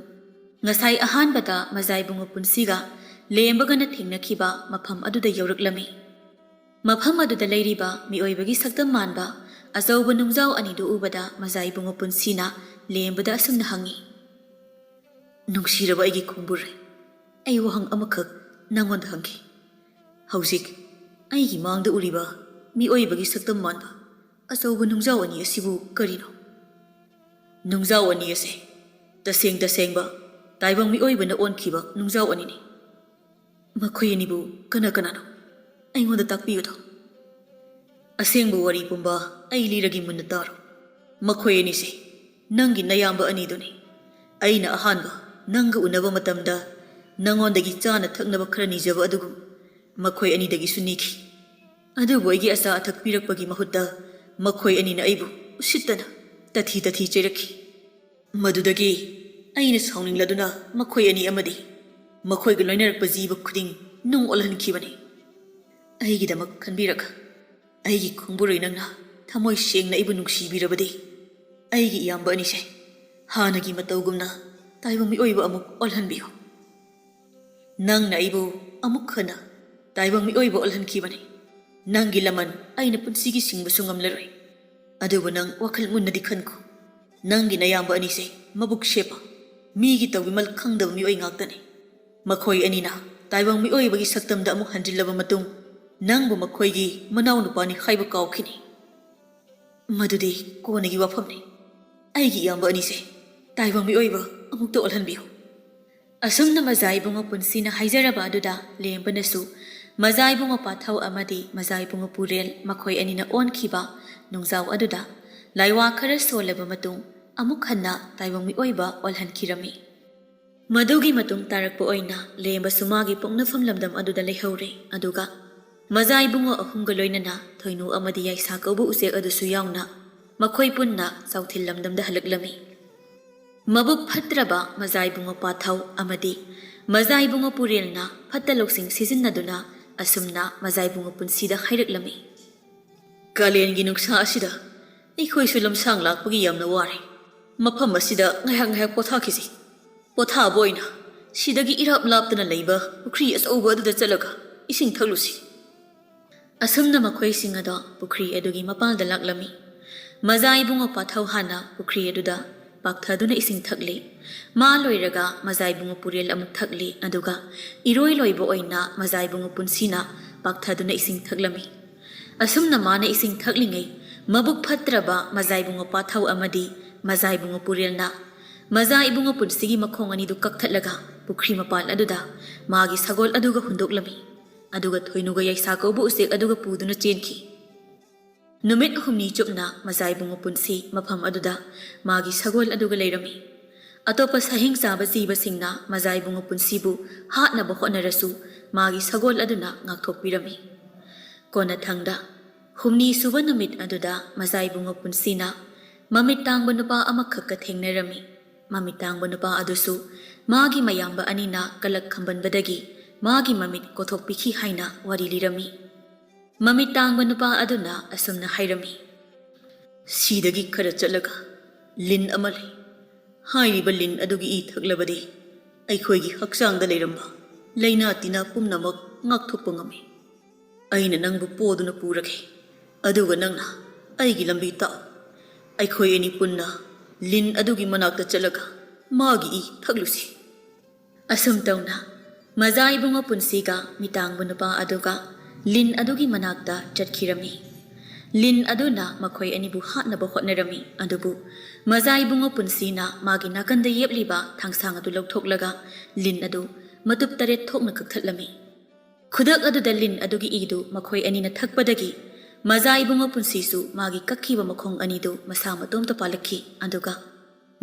ꯉꯁꯥꯏ ꯑꯍꯥꯟꯕꯗ ꯃꯖꯥ ꯏꯕꯨꯡꯉꯣ ꯄꯨꯟꯁꯤꯒ ꯂꯦꯝꯕꯒꯅ ꯊꯦꯡꯅꯈꯤꯕ ꯃꯐꯝ ꯑꯗꯨꯗ ꯌꯧꯔꯛꯂꯝꯃꯤ꯫ ꯃꯐꯝ ꯑꯗꯨꯗ ꯂꯩꯔꯤꯕ ꯃꯤꯑꯣꯏꯕꯒꯤ ꯁꯛꯇꯝ ꯃꯥꯟꯕ ꯑꯆꯧꯕ ꯅꯨꯡꯖꯥꯎ ꯑꯅꯤꯗꯨ ꯎꯕꯗ ꯃꯖꯥ ꯏꯕꯨꯡꯉꯣ ꯄꯨꯟꯁꯤꯅ ꯂꯦꯝꯕꯗ ꯑꯁꯨꯝꯅ ꯍꯪꯉꯤ꯫ "ꯅꯨꯡꯁꯤꯔꯕ ꯑꯩꯒꯤ ꯈꯣꯡꯕꯨꯔꯩ, ꯑꯩ ꯋꯥꯍꯪ ꯑꯃꯈꯛ ꯅꯪꯉꯣꯟꯗ ꯍꯪꯒꯦ꯫ ꯍꯧꯖꯤꯛ ꯑꯩꯒꯤ ꯃꯥꯡꯗ ꯎꯔꯤꯕ ꯃꯤꯑꯣꯏꯕꯒꯤ ꯁꯛꯇꯝ ꯃꯥꯟꯕ ꯑꯆꯧꯕ ꯅꯨꯡꯖꯥꯎ ꯑꯅꯤ ꯑꯁꯤꯕꯨ ꯀꯔꯤꯅꯣ?" "ꯅꯨꯡꯖꯥꯎ ꯑꯅꯤ ꯑꯁꯦ ꯇꯁꯦꯡ ꯇꯁꯦꯡꯕ ꯇꯥꯏꯕꯪ ꯃꯤꯑꯣꯏꯕꯅ ꯑꯣꯟꯈꯤꯕ ꯅꯨꯡꯖꯥꯎ ꯑꯅꯤꯅꯤ꯫ ꯃꯈꯣꯏ ꯑꯅꯤꯕꯨ ꯀꯅꯥ ꯀꯅꯥꯅꯣ? ꯑꯩꯉꯣꯟꯗ ꯇꯥꯛꯄꯤꯌꯨꯗꯣ꯫" "ꯑꯁꯦꯡꯕ ꯋꯥꯔꯤ ꯄꯨꯝꯕ ꯑꯩ ꯂꯤꯔꯒꯦ, ꯃꯨꯟꯅ ꯇꯥꯔꯣ꯫ ꯃꯈꯣꯏ ꯑꯅꯤꯁꯦ ꯅꯪꯒꯤ ꯅꯌꯥꯝꯕ ꯑꯅꯤꯗꯨꯅꯤ꯫ ꯑꯩꯅ ꯑꯍꯥꯟꯕ ꯅꯪꯒ ꯎꯅꯕ ꯃꯇꯝꯗ ꯅꯉꯣꯟꯗꯒꯤ ꯆꯥꯅ ꯊꯛꯅꯕ ꯈꯔ ꯅꯤꯖꯕ ꯑꯗꯨꯒꯨꯝ ꯃꯈꯣꯏ ꯑꯅꯤꯗꯒꯤꯁꯨ ꯅꯤꯈꯤ꯫ ꯑꯗꯨꯕꯨ ꯑꯩꯒꯤ ꯑꯆꯥ ꯑꯊꯛ ꯄꯤꯔꯛꯄꯒꯤ ꯃꯍꯨꯠꯇ ꯃꯈꯣꯏ ꯑꯅꯤꯅ ꯑꯩꯕꯨ ꯎꯁꯤꯠꯇꯅ ꯇꯊꯤ ꯇꯊꯤ ꯆꯩꯔꯛꯈꯤ꯫ ꯃꯗꯨꯗꯒꯤ ꯑꯩꯅ ꯁꯥꯎꯅꯤꯡꯂꯗꯨꯅ ꯃꯈꯣꯏ ꯑꯅꯤ ꯑꯃꯗꯤ ꯃꯈꯣꯏꯒ ꯂꯣꯏꯅꯔꯛꯄ ꯖꯤꯕ ꯈꯨꯗꯤꯡ ꯅꯨꯡ ꯑꯣꯜꯍꯟꯈꯤꯕꯅꯤ꯫ ꯑꯩꯒꯤꯗꯃꯛ ꯈꯟꯕꯤꯔꯒ ꯑꯩꯒꯤ ꯈꯣꯡꯕꯨꯔꯩ ꯅꯪꯅ ꯊꯃꯣꯏ ꯁꯦꯡꯅ ꯑꯩꯕꯨ ꯅꯨꯡꯁꯤꯕꯤꯔꯕꯗꯤ, ꯑꯩꯒꯤ ꯏꯌꯥꯝꯕ ꯑꯅꯤꯁꯦ ꯍꯥꯟꯅꯒꯤ ꯃꯇꯧꯒꯨꯝꯅ ꯇꯥꯏꯕꯪ ꯃꯤꯑꯣꯏꯕ ꯑꯃꯨꯛ ꯑꯣꯜꯍꯟꯕꯤꯌꯨ꯫ ꯅꯪꯅ ꯑꯩꯕꯨ ꯑꯃꯨꯛ ꯍꯟꯅ ꯇꯥꯏꯕꯪ ꯃꯤꯑꯣꯏꯕ ꯑꯣꯜꯍꯟꯈꯤꯕꯅꯤ꯫ ꯅꯪꯒꯤ ꯂꯃꯟ ꯑꯩꯅ ꯄꯨꯟꯁꯤꯒꯤ ꯁꯤꯡꯕꯁꯨ ꯉꯝꯂꯔꯣꯏ꯫ ꯑꯗꯨꯕꯨ ꯅꯪ ꯋꯥꯈꯜ ꯃꯨꯟꯅꯗꯤ ꯈꯟꯈꯣ꯫ ꯅꯪꯒꯤ ꯅꯌꯥꯝꯕ ꯑꯅꯤꯁꯦ ꯃꯕꯨꯛ ꯁꯦꯞꯄ, ꯃꯤꯒꯤ ꯇꯧꯕꯤꯃꯜ ꯈꯪꯗꯕ ꯃꯤꯑꯣꯏ ꯉꯥꯛꯇꯅꯤ꯫ ꯃꯈꯣꯏ ꯑꯅꯤꯅ ꯇꯥꯏꯕꯪ ꯃꯤꯑꯣꯏꯕꯒꯤ ꯁꯛꯇꯝꯗ ꯑꯃꯨꯛ ꯍꯟꯖꯤꯜꯂꯕ ꯃꯇꯨꯡ, ꯅꯪꯕꯨ ꯃꯈꯣꯏꯒꯤ ꯃꯅꯥꯎꯅꯨꯄꯥꯅꯤ ꯍꯥꯏꯕ ꯀꯥꯎꯈꯤꯅꯤ꯫ ꯃꯗꯨꯗꯤ ꯀꯣꯟꯅꯒꯤ ꯋꯥꯐꯝꯅꯤ꯫ ꯑꯩꯒꯤ ꯏꯌꯥꯝꯕ ꯑꯅꯤꯁꯦ ꯇꯥꯏꯕꯪ ꯃꯤꯑꯣꯏꯕ ꯑꯃꯨꯛꯇ ꯑꯣꯜꯍꯟꯕꯤꯌꯨ꯫ ꯑꯁꯨꯝꯅ ꯃꯖꯥ ꯏꯕꯨꯡꯉꯣ ꯄꯨꯟꯁꯤꯅ ꯍꯥꯏꯖꯔꯕ ꯑꯗꯨꯗ ꯂꯦꯝꯕꯅꯁꯨ ꯃꯖꯥ ꯏꯕꯨꯡꯉꯣ ꯄꯥꯊꯧ ꯑꯃꯗꯤ ꯃꯖꯥ ꯏꯕꯨꯡꯉꯣ ꯄꯨꯔꯦꯜ ꯃꯈꯣꯏ ꯑꯅꯤꯅ ꯑꯣꯟꯈꯤꯕ ꯅꯣꯡꯖꯥꯎ ꯑꯗꯨꯗ ꯂꯥꯏꯋꯥ ꯈꯔ ꯁꯣꯜꯂꯕ ꯃꯇꯨꯡ ꯑꯃꯨꯛ ꯍꯟꯅ ꯇꯥꯏꯕꯪ ꯃꯤꯑꯣꯏꯕ ꯑꯣꯜꯍꯟꯈꯤꯔꯝꯃꯤ꯫ ꯃꯗꯨꯒꯤ ꯃꯇꯨꯡ ꯇꯥꯔꯛꯄ ꯑꯣꯏꯅ ꯂꯦꯝꯕꯁꯨ ꯃꯥꯒꯤ ꯄꯣꯛꯅꯐꯝ ꯂꯝꯗꯝ ꯑꯗꯨꯗ ꯂꯩꯍꯧꯔꯦ꯫ ꯑꯗꯨꯒ ꯃꯖꯥ ꯏꯕꯨꯡꯉꯣ ꯑꯍꯨꯝꯒ ꯂꯣꯏꯅꯅ ꯊꯣꯏꯅꯨ ꯑꯃꯗꯤ ꯌꯥꯏꯁꯥ ꯀꯧꯕ ꯎꯆꯦꯛ ꯑꯗꯨꯁꯨ ꯌꯥꯎꯅ ꯃꯈꯣꯏ ꯄꯨꯟꯅ ꯆꯥꯎꯊꯤꯜ ꯂꯝꯗꯝꯗ ꯍꯜꯂꯛꯂꯝꯃꯤ꯫ ꯃꯕꯨꯛ ꯐꯠꯇ꯭ꯔꯕ ꯃꯖꯥ ꯏꯕꯨꯡꯉꯣ ꯄꯥꯊꯧ ꯑꯃꯗꯤ ꯃꯖꯥ ꯏꯕꯨꯡꯉꯣ ꯄꯨꯔꯦꯜꯅ ꯐꯠꯇ ꯂꯧꯁꯤꯡ ꯁꯤꯖꯤꯟꯅꯗꯨꯅ ꯑꯁꯨꯝꯅ ꯃꯖꯥ ꯏꯕꯨꯡꯉꯣ ꯄꯨꯟꯁꯤꯗ ꯍꯥꯏꯔꯛꯂꯝꯃꯤ꯫ ꯀꯥꯂꯦꯟꯒꯤ ꯅꯨꯡꯁꯥ ꯑꯁꯤꯗ ꯑꯩꯈꯣꯏꯁꯨ ꯂꯝꯁꯥꯡ ꯂꯥꯛꯄꯒꯤ ꯌꯥꯝꯅ ꯋꯥꯔꯦ꯫ ꯃꯐꯝ ꯑꯁꯤꯗ ꯉꯥꯏꯍꯥꯛ ꯉꯥꯏꯍꯥꯛ ꯄꯣꯊꯥꯈꯤꯁꯤ꯫ ꯄꯣꯊꯥꯕ ꯑꯣꯏꯅ ꯁꯤꯗꯒꯤ ꯏꯔꯥꯞ ꯂꯥꯞꯇꯅ ꯂꯩꯕ ꯄꯨꯈ꯭ꯔꯤ ꯑꯆꯧꯕ ꯑꯗꯨꯗ ꯆꯠꯂꯒ ꯏꯁꯤꯡ ꯊꯛꯂꯨꯁꯤ꯫ ꯑꯁꯨꯝꯅ ꯃꯈꯣꯏꯁꯤꯡ ꯑꯗꯣ ꯄꯨꯈ꯭ꯔꯤ ꯑꯗꯨꯒꯤ ꯃꯄꯥꯟꯗ ꯂꯥꯛꯂꯝꯃꯤ꯫ ꯃꯖꯥ ꯏꯕꯨꯡꯉꯣ ꯄꯥꯊꯧ ꯍꯥꯟꯅ ꯄꯨꯈ꯭ꯔꯤ ꯑꯗꯨꯗ ꯄꯥꯛꯊꯗꯨꯅ ꯏꯁꯤꯡ ꯊꯛꯂꯤ꯫ ꯃꯥ ꯂꯣꯏꯔꯒ ꯃꯖꯥ ꯏꯕꯨꯡꯉꯣ ꯄꯨꯔꯦꯜ ꯑꯃꯨꯛ ꯊꯛꯂꯤ, ꯑꯗꯨꯒ ꯏꯔꯣꯏ ꯂꯣꯏꯕ ꯑꯣꯏꯅ ꯃꯖꯥ ꯏꯕꯨꯡꯉꯣ ꯄꯨꯟꯁꯤꯅ ꯄꯥꯛꯊꯗꯨꯅ ꯏꯁꯤꯡ ꯊꯛꯂꯝꯃꯤ꯫ ꯑꯁꯨꯝꯅ ꯃꯥꯅ ꯏꯁꯤꯡ ꯊꯛꯂꯤꯉꯩ, ꯃꯕꯨꯛ ꯐꯠꯇ꯭ꯔꯕ ꯃꯖꯥ ꯏꯕꯨꯡꯉꯣ ꯄꯥꯊꯧ ꯑꯃꯗꯤ ꯃꯖꯥ ꯏꯕꯨꯡꯉꯣ ꯄꯨꯔꯦꯜꯅ ꯃꯖꯥ ꯏꯕꯨꯡꯉꯣ ꯄꯨꯟꯁꯤꯒꯤ ꯃꯈꯣꯡ ꯑꯅꯤꯗꯨ ꯀꯛꯊꯠꯂꯒ ꯄꯨꯈ꯭ꯔꯤ ꯃꯄꯥꯟ ꯑꯗꯨꯗ ꯃꯥꯒꯤ ꯁꯒꯣꯜ ꯑꯗꯨꯒ ꯍꯨꯟꯗꯣꯛꯂꯝꯃꯤ꯫ ꯑꯗꯨꯒ ꯊꯣꯏꯅꯨꯒ ꯌꯥꯏꯁꯥ ꯀꯧꯕ ꯎꯆꯦꯛ ꯑꯗꯨꯒ ꯄꯨꯗꯨꯅ ꯆꯦꯟꯈꯤ꯫ ꯅꯨꯃꯤꯠ ꯍꯨꯝꯅꯤ ꯆꯨꯞꯅ ꯃꯖꯥ ꯏꯕꯨꯡꯉꯣ ꯄꯨꯟꯁꯤ ꯃꯐꯝ ꯑꯗꯨꯗ ꯃꯥꯒꯤ ꯁꯒꯣꯜ ꯑꯗꯨꯒ ꯂꯩꯔꯝꯃꯤ꯫ ꯑꯇꯣꯞꯄ ꯁꯥꯍꯤꯡ ꯆꯥꯕ ꯖꯤꯕꯁꯤꯡꯅ ꯃꯖꯥ ꯏꯕꯨꯡꯉꯣ ꯄꯨꯟꯁꯤꯕꯨ ꯍꯥꯠꯅꯕ ꯍꯣꯠꯅꯔꯁꯨ ꯃꯥꯒꯤ ꯁꯒꯣꯜ ꯑꯗꯨꯅ ꯉꯥꯛꯊꯣꯛꯄꯤꯔꯝꯃꯤ꯫ ꯀꯣꯟꯅꯊꯪꯗ, ꯍꯨꯝꯅꯤ ꯁꯨꯕ ꯅꯨꯃꯤꯠ ꯑꯗꯨꯗ ꯃꯖꯥ ꯏꯕꯨꯡꯉꯣ ꯄꯨꯟꯁꯤꯅ ꯃꯃꯤꯠ ꯇꯥꯡꯕ ꯅꯨꯄꯥ ꯑꯃꯈꯛꯀ ꯊꯦꯡꯅꯔꯝꯃꯤ꯫ ꯃꯃꯤꯠ ꯇꯥꯡꯕ ꯅꯨꯄꯥ ꯑꯗꯨꯁꯨ ꯃꯥꯒꯤ ꯃꯌꯥꯝꯕ ꯑꯅꯤꯅ ꯀꯂꯛ ꯈꯝꯕꯟꯕꯗꯒꯤ ꯃꯥꯒꯤ ꯃꯃꯤꯠ ꯀꯣꯊꯣꯛꯄꯤꯈꯤ ꯍꯥꯏꯅ ꯋꯥꯔꯤ ꯂꯤꯔꯝꯃꯤ꯫ ꯃꯃꯤꯠ ꯇꯥꯡꯕ ꯅꯨꯄꯥ ꯑꯗꯨꯅ ꯑꯁꯨꯝꯅ ꯍꯥꯏꯔꯝꯃꯤ, "ꯁꯤꯗꯒꯤ ꯈꯔ ꯆꯠꯂꯒ ꯂꯤꯟ ꯑꯃ ꯂꯩ꯫ ꯍꯥꯏꯔꯤꯕ ꯂꯤꯟ ꯑꯗꯨꯒꯤ ꯏ ꯊꯛꯂꯕꯗꯤ ꯑꯩꯈꯣꯏꯒꯤ ꯍꯛꯆꯥꯡꯗ ꯂꯩꯔꯝꯕ ꯂꯥꯏꯅꯥ ꯇꯤꯟꯅꯥ ꯄꯨꯝꯅꯃꯛ ꯉꯥꯛꯊꯣꯛꯄ ꯉꯝꯃꯤ꯫ ꯑꯩꯅ ꯅꯪꯕꯨ ꯄꯣꯗꯨꯅ ꯄꯨꯔꯒꯦ, ꯑꯗꯨꯒ ꯅꯪꯅ ꯑꯩꯒꯤ ꯂꯝꯕꯤ ꯇꯥꯛꯎ꯫ ꯑꯩꯈꯣꯏ ꯑꯅꯤ ꯄꯨꯟꯅ ꯂꯤꯟ ꯑꯗꯨꯒꯤ ꯃꯅꯥꯛꯇ ꯆꯠꯂꯒ ꯃꯥꯒꯤ ꯏ ꯊꯛꯂꯨꯁꯤ꯫" ꯑꯁꯨꯝ ꯇꯧꯅ ꯃꯖꯥ ꯏꯕꯨꯡꯉꯣ ꯄꯨꯟꯁꯤꯒ ꯃꯤꯇꯥꯡꯕ ꯅꯨꯄꯥ ꯑꯗꯨꯒ ꯂꯤꯟ ꯑꯗꯨꯒꯤ ꯃꯅꯥꯛꯇ ꯆꯠꯈꯤꯔꯝꯃꯤ꯫ ꯂꯤꯟ ꯑꯗꯨꯅ ꯃꯈꯣꯏ ꯑꯅꯤꯕꯨ ꯍꯥꯠꯅꯕ ꯍꯣꯠꯅꯔꯝꯃꯤ, ꯑꯗꯨꯕꯨ ꯃꯖꯥ ꯏꯕꯨꯡꯉꯣ ꯄꯨꯟꯁꯤꯅ ꯃꯥꯒꯤ ꯅꯥꯀꯟꯗ ꯌꯦꯞꯂꯤꯕ ꯊꯥꯡꯁꯥꯡ ꯑꯗꯨ ꯂꯧꯊꯣꯛꯂꯒ ꯂꯤꯟ ꯑꯗꯨ ꯃꯇꯨꯞ ꯇꯔꯦꯠ ꯊꯣꯛꯅ ꯀꯛꯊꯠꯂꯝꯃꯤ꯫ ꯈꯨꯗꯛ ꯑꯗꯨꯗ ꯂꯤꯟ ꯑꯗꯨꯒꯤ ꯏꯗꯨ ꯃꯈꯣꯏ ꯑꯅꯤꯅ ꯊꯛꯄꯗꯒꯤ ꯃꯖꯥ ꯏꯕꯨꯡꯉꯣ ꯄꯨꯟꯁꯤꯁꯨ ꯃꯥꯒꯤ ꯀꯛꯈꯤꯕ ꯃꯈꯣꯡ ꯑꯅꯤꯗꯨ ꯃꯁꯥ ꯃꯇꯣꯝꯇ ꯄꯥꯜꯂꯛꯈꯤ, ꯑꯗꯨꯒ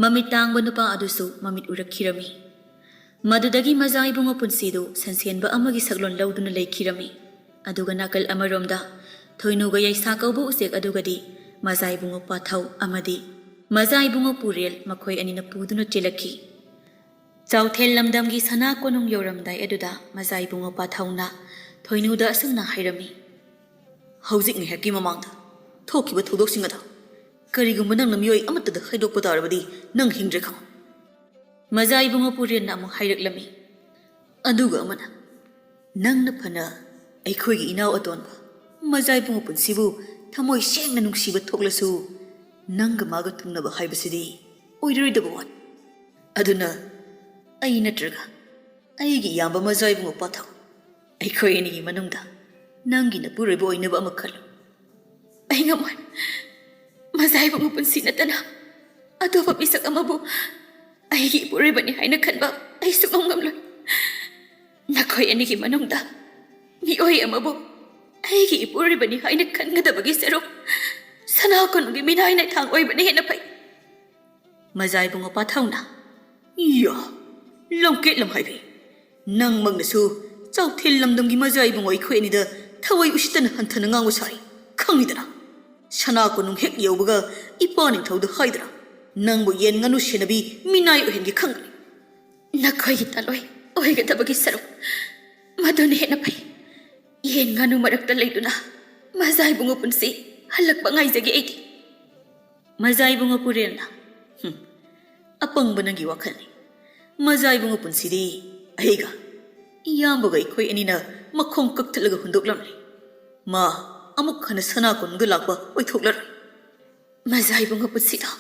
ꯃꯃꯤꯠ ꯇꯥꯡꯕ ꯅꯨꯄꯥ ꯑꯗꯨꯁꯨ ꯃꯃꯤꯠ ꯎꯔꯛꯈꯤꯔꯝꯃꯤ꯫ ꯃꯗꯨꯗꯒꯤ ꯃꯖꯥ ꯏꯕꯨꯡꯉꯣ ꯄꯨꯟꯁꯤꯗꯨ ꯁꯟꯁꯦꯟꯕ ꯑꯃꯒꯤ ꯁꯛꯂꯣꯟ ꯂꯧꯗꯨꯅ ꯂꯩꯈꯤꯔꯝꯃꯤ꯫ ꯑꯗꯨꯒ ꯅꯥꯀꯜ ꯑꯃꯔꯣꯝꯗ ꯊꯣꯏꯅꯨꯒ ꯌꯥꯏꯁꯥ ꯀꯧꯕ ꯎꯆꯦꯛ ꯑꯗꯨꯒꯗꯤ ꯃꯖꯥ ꯏꯕꯨꯡꯉꯣ ꯄꯥꯊꯧ ꯑꯃꯗꯤ ꯃꯖꯥ ꯏꯕꯨꯡꯉꯣ ꯄꯨꯔꯦꯜ ꯃꯈꯣꯏ ꯑꯅꯤꯅ ꯄꯨꯗꯨꯅ ꯆꯦꯜꯂꯛꯈꯤ꯫ ꯆꯥꯎꯊꯦꯜ ꯂꯝꯗꯝꯒꯤ ꯁꯅꯥ ꯀꯣꯅꯨꯡ ꯌꯧꯔꯝꯗꯥꯏ ꯑꯗꯨꯗ ꯃꯖꯥ ꯏꯕꯨꯡꯉꯣ ꯄꯥꯊꯧꯅ ꯊꯣꯏꯅꯨꯗ ꯑꯁꯨꯝꯅ ꯍꯥꯏꯔꯝꯃꯤ, "ꯍꯧꯖꯤꯛ ꯉꯥꯏꯍꯥꯛꯀꯤ ꯃꯃꯥꯡꯗ ꯊꯣꯛꯈꯤꯕ ꯊꯧꯗꯣꯛꯁꯤꯡ ꯑꯗꯣ ꯀꯔꯤꯒꯨꯝꯕ ꯅꯪꯅ ꯃꯤꯑꯣꯏ ꯑꯃꯠꯇꯗ ꯍꯥꯏꯗꯣꯛꯄ ꯇꯥꯔꯕꯗꯤ ꯅꯪ ꯍꯤꯡꯗ꯭ꯔꯦ ꯈꯪꯉꯨ꯫" ꯃꯖꯥ ꯏꯕꯨꯡꯉꯣ ꯄꯨꯔꯦꯜꯅ ꯑꯃꯨꯛ ꯍꯥꯏꯔꯛꯂꯝꯃꯤ, "ꯑꯗꯨꯒ ꯑꯃꯅ, ꯅꯪꯅ ꯐꯅ ꯑꯩꯈꯣꯏꯒꯤ ꯏꯅꯥꯎ ꯑꯇꯣꯟꯕ ꯃꯖꯥ ꯏꯕꯨꯡꯉꯣ ꯄꯨꯟꯁꯤꯕꯨ ꯊꯃꯣꯏ ꯁꯦꯡꯅ ꯅꯨꯡꯁꯤꯕ ꯊꯣꯛꯂꯁꯨ, ꯅꯪꯒ ꯃꯥꯒ ꯊꯨꯡꯅꯕ ꯍꯥꯏꯕꯁꯤꯗꯤ ꯑꯣꯏꯔꯔꯣꯏꯗꯕ ꯋꯥꯅꯤ꯫ ꯑꯗꯨꯅ ꯑꯩ ꯅꯠꯇ꯭ꯔꯒ ꯑꯩꯒꯤ ꯏꯌꯥꯝꯕ ꯃꯖꯥ ꯏꯕꯨꯡꯉꯣ ꯄꯥꯊꯧ, ꯑꯩꯈꯣꯏ ꯑꯅꯤꯒꯤ ꯃꯅꯨꯡꯗ ꯅꯪꯒꯤ ꯅꯄꯨꯔꯣꯏꯕ ꯑꯣꯏꯅꯕ ꯑꯃ ꯈꯜꯂꯨ꯫" "ꯑꯩ ꯉꯝꯃꯣꯏ꯫ ꯃꯖꯥ ꯏꯕꯨꯡꯉꯣ ꯄꯨꯟꯁꯤ ꯅꯠꯇꯅ ꯑꯇꯣꯞꯄ ꯃꯤꯁꯛ ꯑꯃꯕꯨ ꯑꯩꯒꯤ ꯏꯄꯨꯔꯣꯏꯕꯅꯤ ꯍꯥꯏꯅ ꯈꯟꯕ ꯑꯩ ꯁꯨꯛꯉꯝ ꯉꯝꯂꯣꯏ꯫ ꯅꯈꯣꯏ ꯑꯅꯤꯒꯤ ꯃꯅꯨꯡꯗ ꯃꯤꯑꯣꯏ ꯑꯃꯕꯨ ꯑꯩꯒꯤ ꯏꯄꯨꯔꯣꯏꯕꯅꯤ ꯍꯥꯏꯅ ꯈꯟꯒꯗꯕꯒꯤ ꯁꯔꯨꯛ ꯁꯅꯥ ꯀꯣꯅꯨꯡꯒꯤ ꯃꯤꯅꯥꯏ ꯅꯥꯏꯊꯥꯡ ꯑꯣꯏꯕꯅ ꯍꯦꯟꯅ ꯐꯩ꯫" ꯃꯖꯥ ꯏꯕꯨꯡꯉꯣ ꯄꯥꯊꯧꯅ, "ꯏꯌꯥ, ꯂꯝꯀꯦꯠ ꯂꯝꯍꯥꯏꯕꯤ, ꯅꯪꯃꯛꯅꯁꯨ ꯆꯥꯎꯊꯦꯜ ꯂꯝꯗꯝꯒꯤ ꯃꯖꯥ ꯏꯕꯨꯡꯉꯣ ꯑꯩꯈꯣꯏ ꯑꯅꯤꯗ ꯊꯋꯥꯏ ꯎꯁꯤꯠꯇꯅ ꯍꯟꯊꯅ ꯉꯥꯡꯕ ꯁꯥꯔꯤ, ꯈꯪꯉꯤꯗꯅ? ꯁꯅꯥ ꯀꯣꯅꯨꯡ ꯍꯦꯛ ꯌꯧꯕꯒ ꯏꯄꯥ ꯅꯤꯡꯊꯧꯗ ꯍꯥꯏꯗꯅ ꯅꯪꯕꯨ ꯌꯦꯟ ꯉꯥꯅꯨ ꯁꯦꯟꯅꯕꯤ ꯃꯤꯅꯥꯏ ꯑꯣꯏꯍꯟꯒꯦ ꯈꯪꯒꯅꯤ꯫ ꯅꯈꯣꯏꯒꯤ ꯇꯥꯂꯣꯏ ꯑꯣꯏꯒꯗꯕꯒꯤ ꯁꯔꯨꯛ ꯃꯗꯨꯅ ꯍꯦꯟꯅ ꯐꯩ꯫ ꯌꯦꯟ ꯉꯥꯅꯨ ꯃꯔꯛꯇ ꯂꯩꯗꯨꯅ ꯃꯖꯥ ꯏꯕꯨꯡꯉꯣ ꯄꯨꯟꯁꯤ ꯍꯜꯂꯛꯄ ꯉꯥꯏꯖꯒꯦ ꯑꯩꯗꯤ꯫ ꯃꯖꯥ ꯏꯕꯨꯡꯉꯣ ꯄꯨꯔꯦꯜꯅ, "ꯍꯨꯝ, ꯑꯄꯪꯕ ꯅꯪꯒꯤ ꯋꯥꯈꯜꯅꯤ꯫ ꯃꯖꯥ ꯏꯕꯨꯡꯉꯣ ꯄꯨꯟꯁꯤꯗꯤ ꯑꯩꯒ ꯏꯌꯥꯝꯕꯒ ꯑꯩꯈꯣꯏ ꯑꯅꯤꯅ ꯃꯈꯣꯡ ꯀꯛꯊꯠꯂꯒ ꯍꯨꯟꯗꯣꯛꯂꯝꯂꯦ꯫ ꯃꯥ ꯑꯃꯨꯛ ꯍꯟꯅ ꯁꯅꯥ ꯀꯣꯅꯨꯡꯗ ꯂꯥꯛꯄ ꯑꯣꯏꯊꯣꯛꯂꯔꯣꯏ꯫" ꯃꯖꯥ ꯏꯕꯨꯡꯉꯣ ꯄꯨꯟꯁꯤꯗꯣ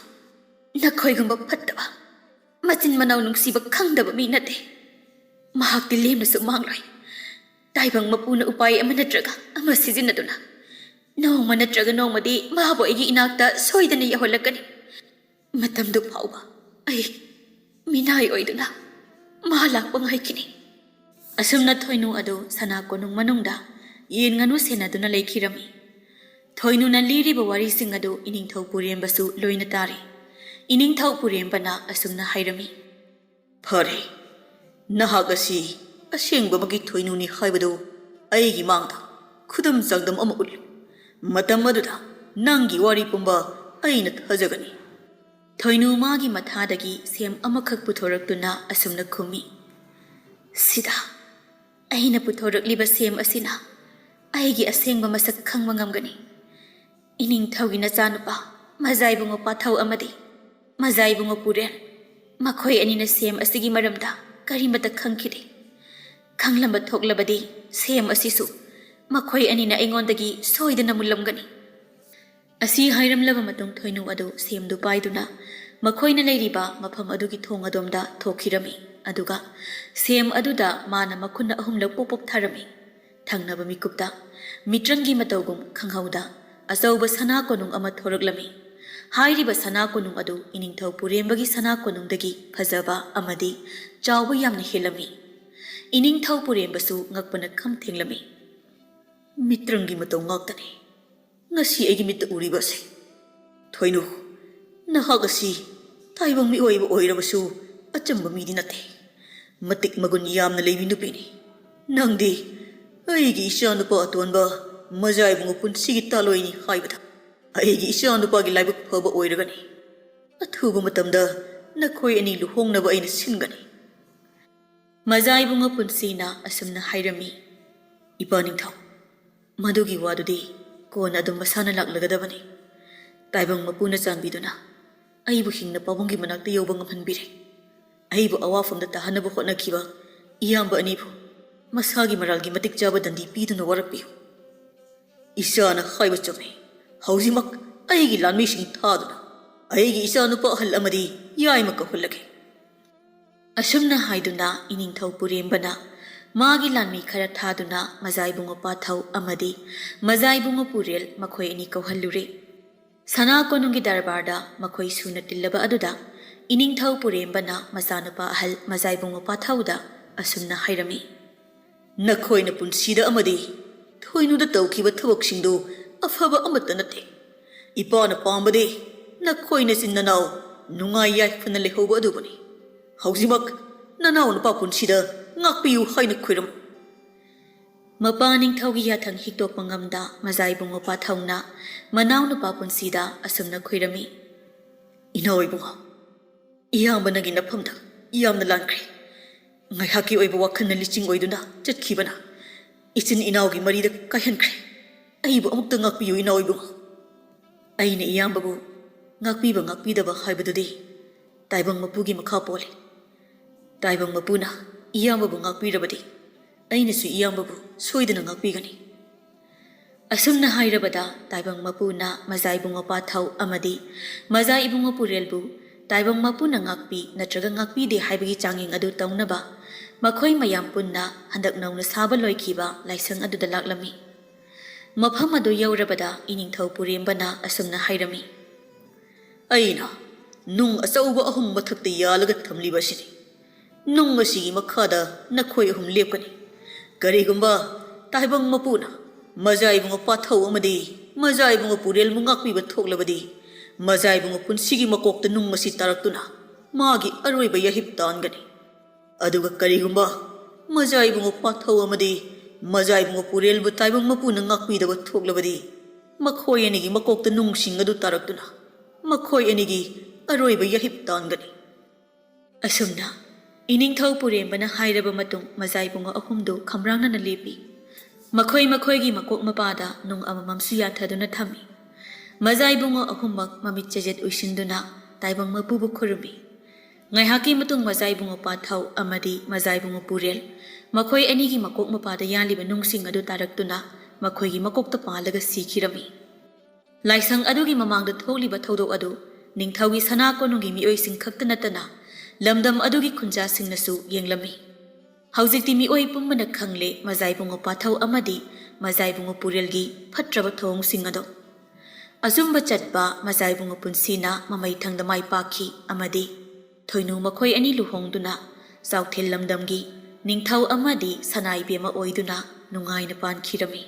ꯅꯈꯣꯏꯒꯨꯝꯕ ꯐꯠꯇꯕ, ꯃꯆꯤꯟ ꯃꯅꯥꯎ ꯅꯨꯡꯁꯤꯕ ꯈꯪꯗꯕ ꯃꯤ ꯅꯠꯇꯦ꯫ ꯃꯍꯥꯛꯇꯤ ꯂꯦꯝꯅꯁꯨ ꯃꯥꯡꯂꯣꯏ꯫ ꯇꯥꯏꯕꯪ ꯃꯄꯨꯅ ꯎꯄꯥꯏ ꯑꯃ ꯅꯠꯇ꯭ꯔꯒ ꯑꯃ ꯁꯤꯖꯤꯟꯅꯗꯨꯅ ꯅꯣꯡꯃ ꯅꯠꯇ꯭ꯔꯒ ꯅꯣꯡꯃꯗꯤ ꯃꯥꯕꯨ ꯑꯩꯒꯤ ꯏꯅꯥꯛꯇ ꯁꯣꯏꯗꯅ ꯌꯧꯍꯜꯂꯛꯀꯅꯤ꯫ ꯃꯇꯝꯗꯨ ꯐꯥꯎꯕ ꯑꯩ ꯃꯤꯅꯥꯏ ꯑꯣꯏꯗꯨꯅ ꯃꯥ ꯂꯥꯛꯄ ꯉꯥꯏꯈꯤꯅꯤ꯫ ꯑꯁꯨꯝꯅ ꯊꯣꯏꯅꯨ ꯑꯗꯨ ꯁꯅꯥ ꯀꯣꯅꯨꯡ ꯃꯅꯨꯡꯗ ꯌꯦꯟ ꯉꯥꯅꯨ ꯁꯦꯟꯅꯗꯨꯅ ꯂꯩꯈꯤꯔꯝꯃꯤ꯫ ꯊꯣꯏꯅꯨꯅ ꯂꯤꯔꯤꯕ ꯋꯥꯔꯤꯁꯤꯡ ꯑꯗꯨ ꯏꯅꯤꯡꯊꯧ ꯄꯨꯔꯦꯝꯕꯁꯨ ꯂꯣꯏꯅ ꯇꯥꯔꯤ꯫ ꯏꯅꯤꯡꯊꯧ ꯄꯨꯔꯦꯝꯕꯅ ꯑꯁꯨꯝꯅ ꯍꯥꯏꯔꯝꯃꯤ, "ꯐꯔꯦ, ꯅꯍꯥꯛ ꯑꯁꯤ ꯑꯁꯦꯡꯕꯃꯛꯀꯤ ꯊꯣꯏꯅꯨꯅꯤ ꯍꯥꯏꯕꯗꯨ ꯑꯩꯒꯤ ꯃꯥꯡꯗ ꯈꯨꯗꯝ ꯆꯥꯡꯗꯝ ꯑꯃ ꯎꯠꯂꯨ꯫ ꯃꯇꯝ ꯑꯗꯨꯗ ꯅꯪꯒꯤ ꯋꯥꯔꯤ ꯄꯨꯝꯕ ꯑꯩꯅ ꯊꯥꯖꯒꯅꯤ꯫" ꯊꯣꯏꯅꯨ ꯃꯥꯒꯤ ꯃꯊꯥꯗꯒꯤ ꯁꯦꯝ ꯑꯃꯈꯛ ꯄꯨꯊꯣꯔꯛꯇꯨꯅ ꯑꯁꯨꯝꯅ ꯈꯨꯝꯃꯤ, "ꯁꯤꯗ, ꯑꯩꯅ ꯄꯨꯊꯣꯔꯛꯂꯤꯕ ꯁꯦꯝ ꯑꯁꯤꯅ ꯑꯩꯒꯤ ꯑꯁꯦꯡꯕ ꯃꯁꯛ ꯈꯪꯕ ꯉꯝꯒꯅꯤ꯫ ꯏꯅꯤꯡꯊꯧꯒꯤ ꯅꯆꯥꯅꯨꯄꯥ ꯃꯖꯥꯏꯕꯨꯡꯉꯣ ꯄꯥꯊꯧ ꯑꯃꯗꯤ ꯃꯖꯥꯏꯕꯨꯡꯉꯣ ꯄꯨꯔꯦꯜ, ꯃꯈꯣꯏ ꯑꯅꯤꯅ ꯁꯦꯝ ꯑꯁꯤꯒꯤ ꯃꯔꯝꯗ ꯀꯔꯤꯃꯠꯇ ꯈꯪꯈꯤꯗꯦ꯫ ꯈꯪꯂꯝꯕ ꯊꯣꯛꯂꯕꯗꯤ ꯁꯦꯝ ꯑꯁꯤꯁꯨ ꯃꯈꯣꯏ ꯑꯅꯤꯅ ꯑꯩꯉꯣꯟꯗꯒꯤ ꯁꯣꯏꯗꯅ ꯃꯨꯜꯂꯝꯒꯅꯤ꯫" ꯑꯁꯤ ꯍꯥꯏꯔꯝꯂꯕ ꯃꯇꯨꯡ ꯊꯣꯏꯅꯨ ꯑꯗꯨ ꯁꯦꯝꯗꯨ ꯄꯥꯏꯗꯨꯅ ꯃꯈꯣꯏꯅ ꯂꯩꯔꯤꯕ ꯃꯐꯝ ꯑꯗꯨꯒꯤ ꯊꯣꯡ ꯑꯗꯣꯝꯗ ꯊꯣꯛꯈꯤꯔꯝꯃꯤ꯫ ꯑꯗꯨꯒ ꯁꯦꯝ ꯑꯗꯨꯗ ꯃꯥꯅ ꯃꯈꯨꯠꯅ ꯑꯍꯨꯝꯂꯛ ꯄꯣꯛ ꯄꯣꯛ ꯊꯥꯔꯝꯃꯤ꯫ ꯊꯪꯅꯕ ꯃꯤꯀꯨꯞꯇ ꯃꯤꯇ꯭ꯔꯪꯒꯤ ꯃꯇꯧꯒꯨꯝ ꯈꯪꯍꯧꯗ ꯑꯆꯧꯕ ꯁꯅꯥ ꯀꯣꯅꯨꯡ ꯑꯃ ꯊꯣꯔꯛꯂꯝꯃꯤ꯫ ꯍꯥꯏꯔꯤꯕ ꯁꯅꯥ ꯀꯣꯅꯨꯡ ꯑꯗꯨ ꯏꯅꯤꯡꯊꯧ ꯄꯨꯔꯦꯝꯕꯒꯤ ꯁꯅꯥ ꯀꯣꯅꯨꯡꯗꯒꯤ ꯐꯖꯕ ꯑꯃꯗꯤ ꯆꯥꯎꯕ ꯌꯥꯝꯅ ꯍꯦꯜꯂꯝꯃꯤ꯫ ꯏꯅꯤꯡꯊꯧ ꯄꯨꯔꯦꯝꯕꯁꯨ ꯉꯛꯄꯅ ꯈꯝ ꯊꯦꯡꯂꯝꯃꯤ꯫ "ꯃꯤꯇ꯭ꯔꯪꯒꯤ ꯃꯇꯧ ꯉꯥꯛꯇꯅꯤ ꯉꯁꯤ ꯑꯩꯒꯤ ꯃꯤꯠꯇ ꯎꯔꯤꯕ ꯑꯁꯤ꯫ ꯊꯣꯏꯅꯨ, ꯅꯍꯥꯛ ꯑꯁꯤ ꯇꯥꯏꯕꯪ ꯃꯤꯑꯣꯏꯕ ꯑꯣꯏꯔꯕꯁꯨ ꯑꯆꯝꯕ ꯃꯤꯗꯤ ꯅꯠꯇꯦ꯫ ꯃꯇꯤꯛ ꯃꯒꯨꯟ ꯌꯥꯝꯅ ꯂꯩꯕꯤ ꯅꯨꯄꯤꯅꯤ꯫ ꯅꯪꯗꯤ ꯑꯩꯒꯤ ꯏꯆꯥꯅꯨꯄꯥ ꯑꯇꯣꯟꯕ ꯃꯖꯥ ꯏꯕꯨꯡꯉꯣ ꯄꯨꯟꯁꯤꯒꯤ ꯇꯥꯂꯣꯏꯅꯤ ꯍꯥꯏꯕꯗ ꯑꯩꯒꯤ ꯏꯆꯥꯅꯨꯄꯥꯒꯤ ꯂꯥꯏꯕꯛ ꯐꯕ ꯑꯣꯏꯔꯒꯅꯤ꯫ ꯑꯊꯨꯕ ꯃꯇꯝꯗ ꯅꯈꯣꯏ ꯑꯅꯤ ꯂꯨꯍꯣꯡꯅꯕ ꯑꯩꯅ ꯁꯤꯟꯒꯅꯤ꯫ ꯃꯖꯥ ꯏꯕꯨꯡꯉꯣ ꯄꯨꯟꯁꯤꯅ ꯑꯁꯨꯝꯅ ꯍꯥꯏꯔꯝꯃꯤ, "ꯏꯄꯥ ꯅꯤꯡꯊꯧ, ꯃꯗꯨꯒꯤ ꯋꯥꯗꯨꯗꯤ ꯀꯣꯟꯅ ꯑꯗꯨꯝ ꯃꯁꯥꯅ ꯂꯥꯛꯂꯒꯗꯕꯅꯤ꯫ ꯇꯥꯏꯕꯪ ꯃꯄꯨꯅ ꯆꯥꯟꯕꯤꯗꯨꯅ ꯑꯩꯕꯨ ꯍꯤꯡꯅ ꯄꯥꯕꯨꯡꯒꯤ ꯃꯅꯥꯛꯇ ꯌꯧꯕ ꯉꯝꯍꯟꯕꯤꯔꯦ꯫ ꯑꯩꯕꯨ ꯑꯋꯥꯐꯝꯗ ꯇꯥꯍꯟꯅꯕ ꯍꯣꯠꯅꯈꯤꯕ ꯏꯌꯥꯝꯕ ꯑꯅꯤꯕꯨ ꯃꯁꯥꯒꯤ ꯃꯔꯥꯜꯒꯤ ꯃꯇꯤꯛ ꯆꯥꯕ ꯗꯟꯗꯤ ꯄꯤꯗꯨꯅ ꯋꯥꯔꯛꯄꯤꯌꯨ꯫ ꯏꯆꯥꯅ ꯍꯥꯏꯕ ꯆꯨꯝꯃꯤ꯫ ꯍꯧꯖꯤꯛꯃꯛ ꯑꯩꯒꯤ ꯂꯥꯟꯃꯤꯁꯤꯡ ꯊꯥꯗꯨꯅ ꯑꯩꯒꯤ ꯏꯆꯥꯅꯨꯄꯥ ꯑꯍꯜ ꯑꯃꯗꯤ ꯌꯥꯏꯃ ꯀꯧꯍꯜꯂꯒꯦ꯫" ꯑꯁꯨꯝꯅ ꯍꯥꯏꯗꯨꯅ ꯏꯅꯤꯡꯊꯧ ꯄꯨꯔꯦꯝꯕꯅ ꯃꯥꯒꯤ ꯂꯥꯟꯃꯤ ꯈꯔ ꯊꯥꯗꯨꯅ ꯃꯖꯥ ꯏꯕꯨꯡꯉꯣ ꯄꯥꯊꯧ ꯑꯃꯗꯤ ꯃꯖꯥ ꯏꯕꯨꯡꯉꯣ ꯄꯨꯔꯦꯜ ꯃꯈꯣꯏ ꯑꯅꯤ ꯀꯧꯍꯜꯂꯨꯔꯦ꯫ ꯁꯅꯥ ꯀꯣꯅꯨꯡꯒꯤ ꯗꯔꯕꯥꯔꯗ ꯃꯈꯣꯏ ꯁꯨꯅ ꯇꯤꯜꯂꯕ ꯑꯗꯨꯗ ꯏꯅꯤꯡꯊꯧ ꯄꯨꯔꯦꯝꯕꯅ ꯃꯆꯥꯅꯨꯄꯥ ꯑꯍꯜ ꯃꯖꯥ ꯏꯕꯨꯡꯉꯣ ꯄꯥꯊꯧꯗ ꯑꯁꯨꯝꯅ ꯍꯥꯏꯔꯝꯃꯤ, "ꯅꯈꯣꯏꯅ ꯄꯨꯟꯁꯤꯗ ꯑꯃꯗꯤ ꯊꯣꯏꯅꯨꯗ ꯇꯧꯈꯤꯕ ꯊꯕꯛꯁꯤꯡꯗꯨ ꯑꯐꯕ ꯑꯃꯠꯇ ꯅꯠꯇꯦ꯫ ꯏꯄꯥꯅ ꯄꯥꯝꯕꯗꯤ ꯅꯈꯣꯏ ꯅꯆꯤꯟ ꯅꯅꯥꯎ ꯅꯨꯡꯉꯥꯏ ꯌꯥꯏꯐꯅ ꯂꯩꯍꯧꯕ ꯑꯗꯨꯕꯨꯅꯤ꯫ ꯍꯧꯖꯤꯛꯃꯛ ꯅꯅꯥꯎ ꯅꯨꯄꯥ ꯄꯨꯟꯁꯤꯗ ꯉꯥꯛꯄꯤꯌꯨ ꯍꯥꯏꯅ ꯈꯨꯔꯨꯝ꯫" ꯃꯄꯥ ꯅꯤꯡꯊꯧꯒꯤ ꯌꯥꯊꯪ ꯍꯤꯛꯇꯣꯛꯄ ꯉꯝꯗ ꯃꯖꯥ ꯏꯕꯨꯡꯉꯣ ꯄꯥꯊꯧꯅ ꯃꯅꯥꯎ ꯅꯨꯄꯥ ꯄꯨꯟꯁꯤꯗ ꯑꯁꯨꯝꯅ ꯈꯨꯔꯝꯃꯤ, "ꯏꯅꯥꯎ ꯏꯕꯨꯡꯉꯣ, ꯏꯌꯥꯝꯕ ꯅꯪꯒꯤ ꯅꯐꯝꯗ ꯌꯥꯝꯅ ꯂꯥꯟꯈ꯭ꯔꯦ꯫ ꯉꯥꯏꯍꯥꯛꯀꯤ ꯑꯣꯏꯕ ꯋꯥꯈꯜꯅ ꯂꯤꯆꯤꯡ ꯑꯣꯏꯗꯨꯅ ꯆꯠꯈꯤꯕꯅ ꯏꯆꯤꯟ ꯏꯅꯥꯎꯒꯤ ꯃꯔꯤꯗ ꯀꯥꯏꯍꯟꯈ꯭ꯔꯦ꯫ ꯑꯩꯕꯨ ꯑꯃꯨꯛꯇ ꯉꯥꯛꯄꯤꯌꯨ ꯏꯅꯥꯎ ꯏꯕꯨꯡꯉꯣ꯫" ꯑꯩꯅ ꯏꯌꯥꯝꯕꯕꯨ ꯉꯥꯛꯄꯤꯕ ꯉꯥꯛꯄꯤꯗꯕ ꯍꯥꯏꯕꯗꯨꯗꯤ ꯇꯥꯏꯕꯪ ꯃꯄꯨꯒꯤ ꯃꯈꯥ ꯄꯣꯜꯂꯤ꯫ ꯇꯥꯏꯕꯪ ꯃꯄꯨꯅ ꯏꯌꯥꯝꯕꯕꯨ ꯉꯥꯛꯄꯤꯔꯕꯗꯤ ꯑꯩꯅꯁꯨ ꯏꯌꯥꯝꯕꯕꯨ ꯁꯣꯏꯗꯅ ꯉꯥꯛꯄꯤꯒꯅꯤ꯫ ꯑꯁꯨꯝꯅ ꯍꯥꯏꯔꯕꯗ ꯇꯥꯏꯕꯪ ꯃꯄꯨꯅ ꯃꯖꯥ ꯏꯕꯨꯡꯉꯣ ꯄꯥꯊꯧ ꯑꯃꯗꯤ ꯃꯖꯥ ꯏꯕꯨꯡꯉꯣ ꯄꯨꯔꯦꯜꯕꯨ ꯇꯥꯏꯕꯪ ꯃꯄꯨꯅ ꯉꯥꯛꯄꯤ ꯅꯠꯇ꯭ꯔꯒ ꯉꯥꯛꯄꯤꯗꯦ ꯍꯥꯏꯕꯒꯤ ꯆꯥꯡꯌꯦꯡ ꯑꯗꯨ ꯇꯧꯅꯕ ꯃꯈꯣꯏ ꯃꯌꯥꯝ ꯄꯨꯟꯅ ꯍꯟꯗꯛ ꯅꯧꯅ ꯁꯥꯕ ꯂꯣꯏꯈꯤꯕ ꯂꯥꯏꯁꯪ ꯑꯗꯨꯗ ꯂꯥꯛꯂꯝꯃꯤ꯫ ꯃꯐꯝ ꯑꯗꯨ ꯌꯧꯔꯕꯗ ꯏꯅꯤꯡꯊꯧ ꯄꯨꯔꯦꯝꯕꯅ ꯑꯁꯨꯝꯅ ꯍꯥꯏꯔꯝꯃꯤ, "ꯑꯩꯅ ꯅꯨꯡ ꯑꯆꯧꯕ ꯑꯍꯨꯝ ꯃꯊꯛꯇ ꯌꯥꯜꯂꯒ ꯊꯝꯂꯤꯕ ꯑꯁꯤꯅꯤ꯫ ꯅꯨꯡ ꯑꯁꯤꯒꯤ ꯃꯈꯥꯗ ꯅꯈꯣꯏ ꯑꯍꯨꯝ ꯂꯦꯞꯀꯅꯤ꯫ ꯀꯔꯤꯒꯨꯝꯕ ꯇꯥꯏꯕꯪ ꯃꯄꯨꯅ ꯃꯖꯥ ꯏꯕꯨꯡꯉꯣ ꯄꯥꯊꯧ ꯑꯃꯗꯤ ꯃꯖꯥ ꯏꯕꯨꯡꯉꯣ ꯄꯨꯔꯦꯜꯕꯨ ꯉꯥꯛꯄꯤꯕ ꯊꯣꯛꯂꯕꯗꯤ ꯃꯖꯥ ꯏꯕꯨꯡꯉꯣ ꯄꯨꯟꯁꯤꯒꯤ ꯃꯀꯣꯛꯇ ꯅꯨꯡ ꯑꯁꯤ ꯇꯥꯔꯛꯇꯨꯅ ꯃꯥꯒꯤ ꯑꯔꯣꯏꯕ ꯌꯥꯍꯤꯞ ꯇꯥꯟꯒꯅꯤ꯫ ꯑꯗꯨꯒ ꯀꯔꯤꯒꯨꯝꯕ ꯃꯖꯥ ꯏꯕꯨꯡꯉꯣ ꯄꯥꯊꯧ ꯑꯃꯗꯤ ꯃꯖꯥꯏꯕꯨꯡꯉꯣ ꯄꯨꯔꯦꯜꯕꯨ ꯇꯥꯏꯕꯪ ꯃꯄꯨꯅ ꯉꯥꯛꯄꯤꯗꯕ ꯊꯣꯛꯂꯕꯗꯤ, ꯃꯈꯣꯏ ꯑꯅꯤꯒꯤ ꯃꯀꯣꯛꯇ ꯅꯨꯡꯁꯤꯡ ꯑꯗꯨ ꯇꯥꯔꯛꯇꯨꯅ ꯃꯈꯣꯏ ꯑꯅꯤꯒꯤ ꯑꯔꯣꯏꯕ ꯌꯥꯍꯤꯞ ꯇꯥꯟꯒꯅꯤ꯫ ꯑꯁꯨꯝꯅ ꯏꯅꯤꯡꯊꯧ ꯄꯨꯔꯦꯝꯕꯅ ꯍꯥꯏꯔꯕ ꯃꯇꯨꯡ, ꯃꯖꯥꯏꯕꯨꯡꯉꯣ ꯑꯍꯨꯝꯗꯨ ꯈꯝꯔꯥꯡꯅꯅ ꯂꯦꯞꯄꯤ꯫ ꯃꯈꯣꯏ ꯃꯈꯣꯏꯒꯤ ꯃꯀꯣꯛ ꯃꯄꯥꯗ ꯅꯨꯡ ꯑꯃꯃꯝꯁꯨ ꯌꯥꯟꯊꯗꯨꯅ ꯊꯝꯃꯤ꯫ ꯃꯖꯥꯏꯕꯨꯡꯉꯣ ꯑꯍꯨꯝꯃꯛ ꯃꯃꯤꯠ ꯆꯦꯖꯦꯠ ꯎꯏꯁꯤꯟꯗꯨꯅ ꯇꯥꯏꯕꯪ ꯃꯄꯨꯕꯨ ꯈꯨꯔꯨꯝꯃꯤ꯫ ꯉꯥꯏꯍꯥꯛꯀꯤ ꯃꯇꯨꯡ ꯃꯖꯥꯏꯕꯨꯡꯉꯣ ꯄꯥꯊꯧ ꯑꯃꯗꯤ ꯃꯖꯥꯏꯕꯨꯡꯉꯣ ꯄꯨꯔꯦꯜ, ꯃꯈꯣꯏ ꯑꯅꯤꯒꯤ ꯃꯀꯣꯛ ꯃꯄꯥꯗ ꯌꯥꯜꯂꯤꯕ ꯅꯨꯡꯁꯤꯡ ꯑꯗꯨ ꯇꯥꯔꯛꯇꯨꯅ ꯃꯈꯣꯏꯒꯤ ꯃꯀꯣꯛꯇ ꯄꯥꯜꯂꯒ ꯁꯤꯈꯤꯔꯝꯃꯤ꯫ ꯂꯥꯏꯁꯪ ꯑꯗꯨꯒꯤ ꯃꯃꯥꯡꯗ ꯊꯣꯛꯂꯤꯕ ꯊꯧꯗꯣꯛ ꯑꯗꯨ ꯅꯤꯡꯊꯧꯒꯤ ꯁꯅꯥ ꯀꯣꯅꯨꯡꯒꯤ ꯃꯤꯑꯣꯏꯁꯤꯡ ꯈꯛꯇ ꯅꯠꯇꯅ ꯂꯝꯗꯝ ꯑꯗꯨꯒꯤ ꯈꯨꯟꯖꯥꯁꯤꯡꯅꯁꯨ ꯌꯦꯡꯂꯝꯃꯤ꯫ ꯍꯧꯖꯤꯛꯇꯤ ꯃꯤꯑꯣꯏ ꯄꯨꯝꯕꯅ ꯈꯪꯂꯦ ꯃꯖꯥꯏꯕꯨꯡꯉꯣ ꯄꯥꯊꯧ ꯑꯃꯗꯤ ꯃꯖꯥꯏꯕꯨꯡꯉꯣ ꯄꯨꯔꯦꯜꯒꯤ ꯐꯠꯇ꯭ꯔꯕ ꯊꯧꯑꯣꯡꯁꯤꯡ ꯑꯗꯨ꯫ ꯑꯆꯨꯝꯕ ꯆꯠꯄ ꯃꯖꯥꯏꯕꯨꯡꯉꯣ ꯄꯨꯟꯁꯤꯅ ꯃꯃꯩ ꯊꯪꯗ ꯃꯥꯏ ꯄꯥꯛꯈꯤ ꯑꯃꯗꯤ ꯊꯣꯏꯅꯨ ꯃꯈꯣꯏ ꯑꯅꯤ ꯂꯨꯍꯣꯡꯗꯨꯅ ꯆꯥꯎꯊꯦꯜ ꯂꯝꯗꯝꯒꯤ ꯅꯤꯡꯊꯧ ꯑꯃꯗꯤ ꯁꯅꯥ ꯏꯕꯦꯝꯃ ꯑꯣꯏꯗꯨꯅ ꯅꯨꯡꯉꯥꯏꯅ ꯄꯥꯟꯈꯤꯔꯝꯃꯤ꯫